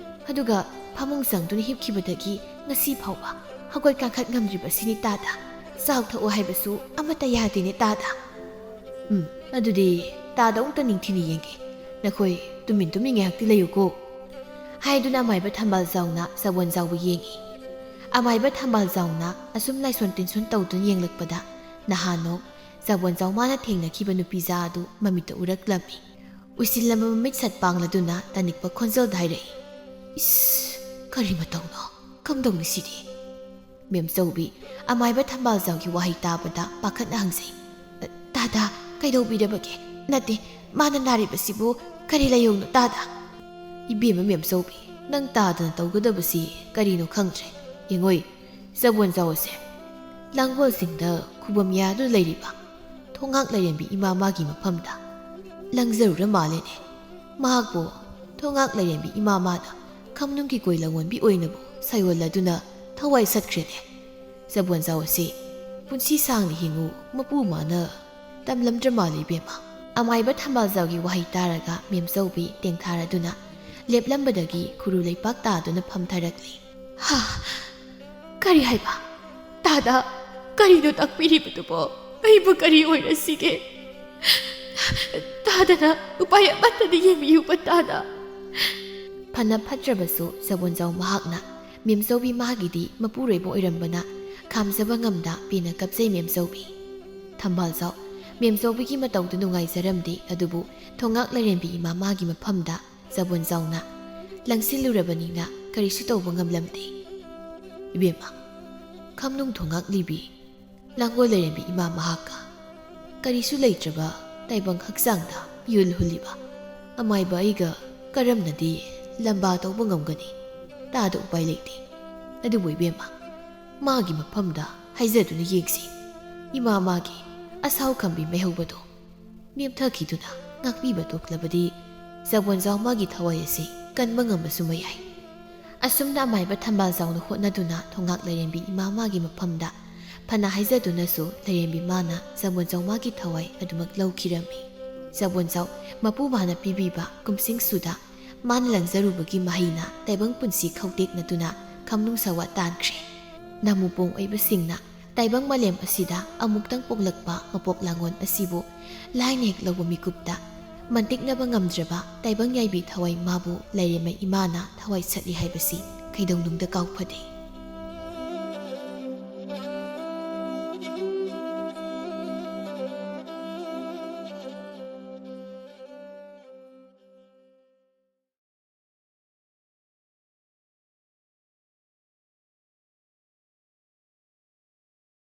ꯑꯗꯨꯒ ꯐꯃꯨꯡ ꯆꯪꯗꯨꯅ ꯍꯤꯞꯈꯤꯕꯗꯒꯤ ꯉꯁꯤ ꯐꯥꯎꯕ ꯍꯧꯒꯠ ꯀꯥꯡꯈꯠ ꯉꯝꯗ꯭ꯔꯤꯕꯁꯤꯅꯤ ꯇꯥꯗ꯫ ꯆꯥꯛ ꯊꯛꯎ ꯍꯥꯏꯕꯁꯨ ꯑꯃꯠꯇ ꯌꯥꯗꯦꯅꯦ ꯇꯥꯗ꯫" "ꯎꯝ, ꯑꯗꯨꯗꯤ ꯇꯥꯗ ꯑꯃꯨꯛꯇ ꯅꯤꯡꯊꯤꯅ ꯌꯦꯡꯒꯦ꯫ ꯅꯈꯣꯏ ꯇꯨꯃꯤꯟ ꯇꯨꯃꯤꯟ ꯉꯥꯏꯍꯥꯛꯇꯤ ꯂꯩꯌꯨꯀꯣ꯫" ꯍꯥꯏꯗꯨꯅ ꯑꯃꯥꯏꯕ ꯊꯝꯕꯥꯜ ꯆꯥꯎꯅ ꯆꯕꯣꯟ ꯆꯥꯎꯕ ꯌꯦꯡꯉꯤ꯫ ꯑꯃꯥꯏꯕ ꯊꯝꯕꯥꯜ ꯆꯥꯎꯅ ꯑꯁꯨꯝ ꯂꯥꯏꯁꯣꯟ ꯇꯤꯟꯁꯣꯟ ꯇꯧꯗꯨꯅ ꯌꯦꯡꯂꯛꯄꯗ ꯅꯍꯥꯟꯅꯣ ꯆꯕꯣꯟ ꯆꯥꯎ ꯃꯥꯅ ꯊꯦꯡꯅꯈꯤꯕ ꯅꯨꯄꯤꯖꯥ ꯑꯗꯨ ꯃꯃꯤꯠꯇ ꯎꯔꯛꯂꯝꯃꯤ꯫ ꯎꯏꯁꯤꯜꯂꯕ ꯃꯃꯤꯠ ꯁꯠ ꯄꯥꯡꯂꯗꯨꯅ ꯇꯥꯅꯤꯛꯄ ꯈꯣꯟꯖꯦꯜꯗ ꯍꯥꯏꯔꯛꯏ, "ꯏꯁ, ꯀꯔꯤ ꯃꯇꯧꯅꯣ? ꯀꯝꯗꯧꯅꯤ ꯁꯤꯗꯤ? ꯃꯦꯝꯆꯧꯕꯤ ꯑꯃꯥꯏꯕ ꯊꯝꯕꯥꯜꯖꯥꯎꯒꯤ ꯋꯥꯍꯩ ꯇꯥꯕꯗ ꯄꯥꯈꯠꯅ ꯍꯪꯖꯩ꯫ "ꯇꯥꯗꯥ, ꯀꯩꯗꯧꯕꯤꯔꯕꯒꯦ? ꯅꯠꯇꯦ, ꯃꯥꯅ ꯅꯥꯔꯤꯕꯁꯤꯕꯨ ꯀꯔꯤ ꯂꯥꯏꯑꯣꯡꯅꯣ ꯇꯥꯗꯥ?" "ꯏꯕꯦꯝꯃ ꯃꯦꯝꯆꯧꯕꯤ, ꯅꯪ ꯇꯥꯗꯅ ꯇꯧꯒꯗꯕꯁꯤ ꯀꯔꯤꯅꯣ ꯈꯪꯗ꯭ꯔꯦ꯫ ꯌꯦꯡꯉꯣꯏ, ꯆꯕꯣꯟꯖꯥꯎ ꯑꯁꯦ ꯂꯥꯡꯒꯣꯜꯁꯤꯡꯗ ꯈꯨꯕꯝ ꯌꯥꯗꯨꯅ ꯂꯩꯔꯤꯕ ꯊꯣꯉꯥꯛ ꯂꯥꯏꯔꯦꯝꯕꯤ ꯏꯃꯥ ꯃꯥꯒꯤ ꯃꯐꯝꯗ ꯂꯪꯖꯔꯨꯔ ꯃꯥꯜꯂꯦꯅꯦ꯫ ꯃꯍꯥꯛꯄꯨ ꯊꯣꯉꯥꯛ ꯂꯥꯏꯔꯦꯝꯕꯤ ꯏꯃꯥ ꯃꯥꯅ ꯈꯝꯅꯨꯡꯒꯤ ꯀꯣꯏ ꯂꯪꯒꯣꯟꯕꯤ ꯑꯣꯏꯅꯕꯨ ꯁꯥꯌꯣꯜꯂꯗꯨꯅ ꯊꯋꯥꯏ ꯁꯠꯈ꯭ꯔꯦꯅꯦ꯫ ꯆꯕꯣꯟꯖꯥꯎ ꯑꯁꯤ ꯄꯨꯟꯁꯤ ꯁꯥꯡꯅ ꯍꯤꯡꯉꯨ ꯃꯄꯨ ꯃꯥꯅ ꯇꯝꯂꯝꯗ꯭ꯔ ꯃꯥꯜꯂꯦ ꯏꯕꯦꯝꯃ꯫" ꯑꯃꯥꯏꯕ ꯊꯝꯕꯥꯜꯖꯥꯎꯒꯤ ꯋꯥꯍꯩ ꯇꯥꯔꯒ ꯃꯦꯝꯆꯧꯕꯤ ꯇꯦꯡꯊꯥꯔꯗꯨꯅ ꯂꯦꯞꯂꯝꯕꯗꯒꯤ ꯈꯨꯔꯨ ꯂꯩꯄꯥꯛ ꯇꯥꯗꯨꯅ ꯐꯝꯊꯔꯛꯂꯤ꯫ "ꯍꯥ, ꯀꯔꯤ ꯍꯥꯏꯕ? ꯇꯥꯗ, ꯀꯔꯤꯅꯣ ꯇꯥꯛꯄꯤꯔꯤꯕꯗꯨꯕꯣ? ꯑꯩꯕꯨ ꯀꯔꯤ ꯑꯣꯏꯔꯁꯤꯒꯦ? ꯇꯥꯗꯅ ꯎꯄꯥꯏ ꯑꯃꯠꯇꯗꯤ ꯌꯦꯡꯕꯤꯌꯨꯕ ꯇꯥꯗ꯫" ꯐꯅ ꯐꯠꯇ꯭ꯔꯕꯁꯨ ꯆꯕꯣꯟꯖꯥꯎ ꯃꯍꯥꯛꯅ ꯃꯦꯝꯆꯧꯕꯤ ꯃꯥꯒꯤꯗꯤ ꯃꯄꯨꯔꯣꯏꯕ ꯑꯣꯏꯔꯝꯕꯅ ꯈꯥꯝꯖꯕ ꯉꯝꯗ ꯄꯦꯟꯅ ꯀꯞꯆꯩ ꯃꯦꯝꯆꯧꯕꯤ꯫ ꯊꯝꯕꯥꯜꯖꯥꯎ ꯃꯦꯝꯆꯧꯕꯤꯒꯤ ꯃꯇꯧꯗꯨ ꯅꯨꯡꯉꯥꯏꯖꯔꯝꯗꯦ, ꯑꯗꯨꯕꯨ ꯊꯣꯉꯥꯛ ꯂꯥꯏꯔꯦꯝꯕꯤ ꯏꯃꯥ ꯃꯥꯒꯤ ꯃꯐꯝꯗ ꯆꯕꯣꯟꯖꯥꯎꯅ ꯂꯪꯁꯤꯜꯂꯨꯔꯕꯅꯤꯅ ꯀꯔꯤꯁꯨ ꯇꯧꯕ ꯉꯝꯂꯝꯗꯦ꯫ ꯏꯕꯦꯝꯃ, ꯈꯝꯅꯨꯡ ꯊꯣꯉꯥꯛ ꯂꯤꯕꯤ ꯂꯥꯡꯒꯣꯜ ꯂꯥꯏꯔꯦꯝꯕꯤ ꯏꯃꯥ ꯃꯍꯥꯛꯀ ꯀꯔꯤꯁꯨ ꯂꯩꯇ꯭ꯔꯕ ꯇꯥꯏꯕꯪ ꯍꯛꯆꯥꯡꯗ ꯌꯨꯜ ꯍꯨꯜꯂꯤꯕ ꯑꯃꯥꯏꯕ ꯑꯩꯒ ꯀꯔꯝꯅꯗꯤ ꯂꯝꯕꯥ ꯇꯧꯕ ꯉꯝꯒꯅꯤ? ꯇꯥꯗ ꯎꯄꯥꯏ ꯂꯩꯇꯦ꯫ ꯑꯗꯨꯕꯨ ꯏꯕꯦꯝꯃ, ꯃꯥꯒꯤ ꯃꯐꯝꯗ ꯍꯥꯏꯖꯗꯨꯅ ꯌꯦꯡꯁꯤ꯫ ꯏꯃꯥ ꯃꯥꯒꯤ ꯑꯁꯥꯎ ꯈꯝꯕꯤ ꯃꯩꯍꯧꯕꯗꯣ ꯅꯦꯝꯊꯈꯤꯗꯨꯅ ꯉꯥꯛꯄꯤꯕ ꯇꯣꯛꯂꯕꯗꯤ ꯆꯕꯣꯟꯖꯥꯎ ꯃꯥꯒꯤ ꯊꯋꯥꯏ ꯑꯁꯤ ꯀꯟꯕ ꯉꯝꯕꯁꯨ ꯃꯌꯥꯏ꯫ ꯑꯁꯨꯝꯅ ꯑꯃꯥꯏꯕ ꯊꯝꯕꯥꯜꯖꯥꯎꯅ ꯍꯣꯠꯅꯗꯨꯅ ꯊꯣꯉꯥꯛ ꯂꯥꯏꯔꯦꯝꯕꯤ ꯏꯃꯥ ꯃꯥꯒꯤ ꯃꯐꯝꯗ ꯐꯅ ꯍꯥꯏꯖꯗꯨꯅꯁꯨ ꯂꯥꯏꯔꯦꯝꯕꯤ ꯃꯥꯅ ꯆꯕꯣꯟꯖꯥꯎ ꯃꯥꯒꯤ ꯊꯋꯥꯏ ꯑꯗꯨꯃꯛ ꯂꯧꯈꯤꯔꯝꯃꯤ꯫ ꯆꯕꯣꯟꯖꯥꯎ ꯃꯄꯨ ꯃꯥꯅ ꯄꯤꯕꯤꯕ ꯀꯨꯝꯁꯤꯡꯁꯨꯗ ꯃꯥꯅ ꯂꯪꯖꯔꯨꯕꯒꯤ ꯃꯍꯩꯅ ꯇꯥꯏꯕꯪ ꯄꯨꯟꯁꯤ ꯈꯧꯇꯦꯛꯅꯗꯨꯅ ꯈꯝꯅꯨꯡ ꯁꯋꯥ ꯇꯥꯟꯈ꯭ꯔꯦ꯫ ꯅꯥꯃꯨꯄꯣꯡ ꯑꯣꯏꯕꯁꯤꯡꯅ ꯇꯥꯏꯕꯪ ꯃꯥꯂꯦꯝ ꯑꯁꯤꯗ ꯑꯃꯨꯛꯇꯪ ꯄꯣꯛꯂꯛꯄ ꯃꯄꯣꯛ ꯂꯥꯡꯒꯣꯜ ꯑꯁꯤꯕꯨ ꯂꯥꯏꯅ ꯍꯦꯛ ꯂꯧꯕ ꯃꯤꯀꯨꯞꯇ ꯃꯟꯇꯤꯛꯅꯕ ꯉꯝꯗ꯭ꯔꯕ ꯇꯥꯏꯕꯪ ꯌꯥꯏꯕꯤ ꯊꯋꯥꯏ ꯃꯥꯕꯨ ꯂꯥꯏꯔꯦꯝꯃ ꯏꯃꯥꯅ ꯊꯋꯥꯏ ꯁꯠꯂꯤ ꯍꯥꯏꯕꯁꯤ ꯀꯩꯗꯧꯅꯨꯡꯗ ꯀꯥꯎꯐꯗꯦ꯫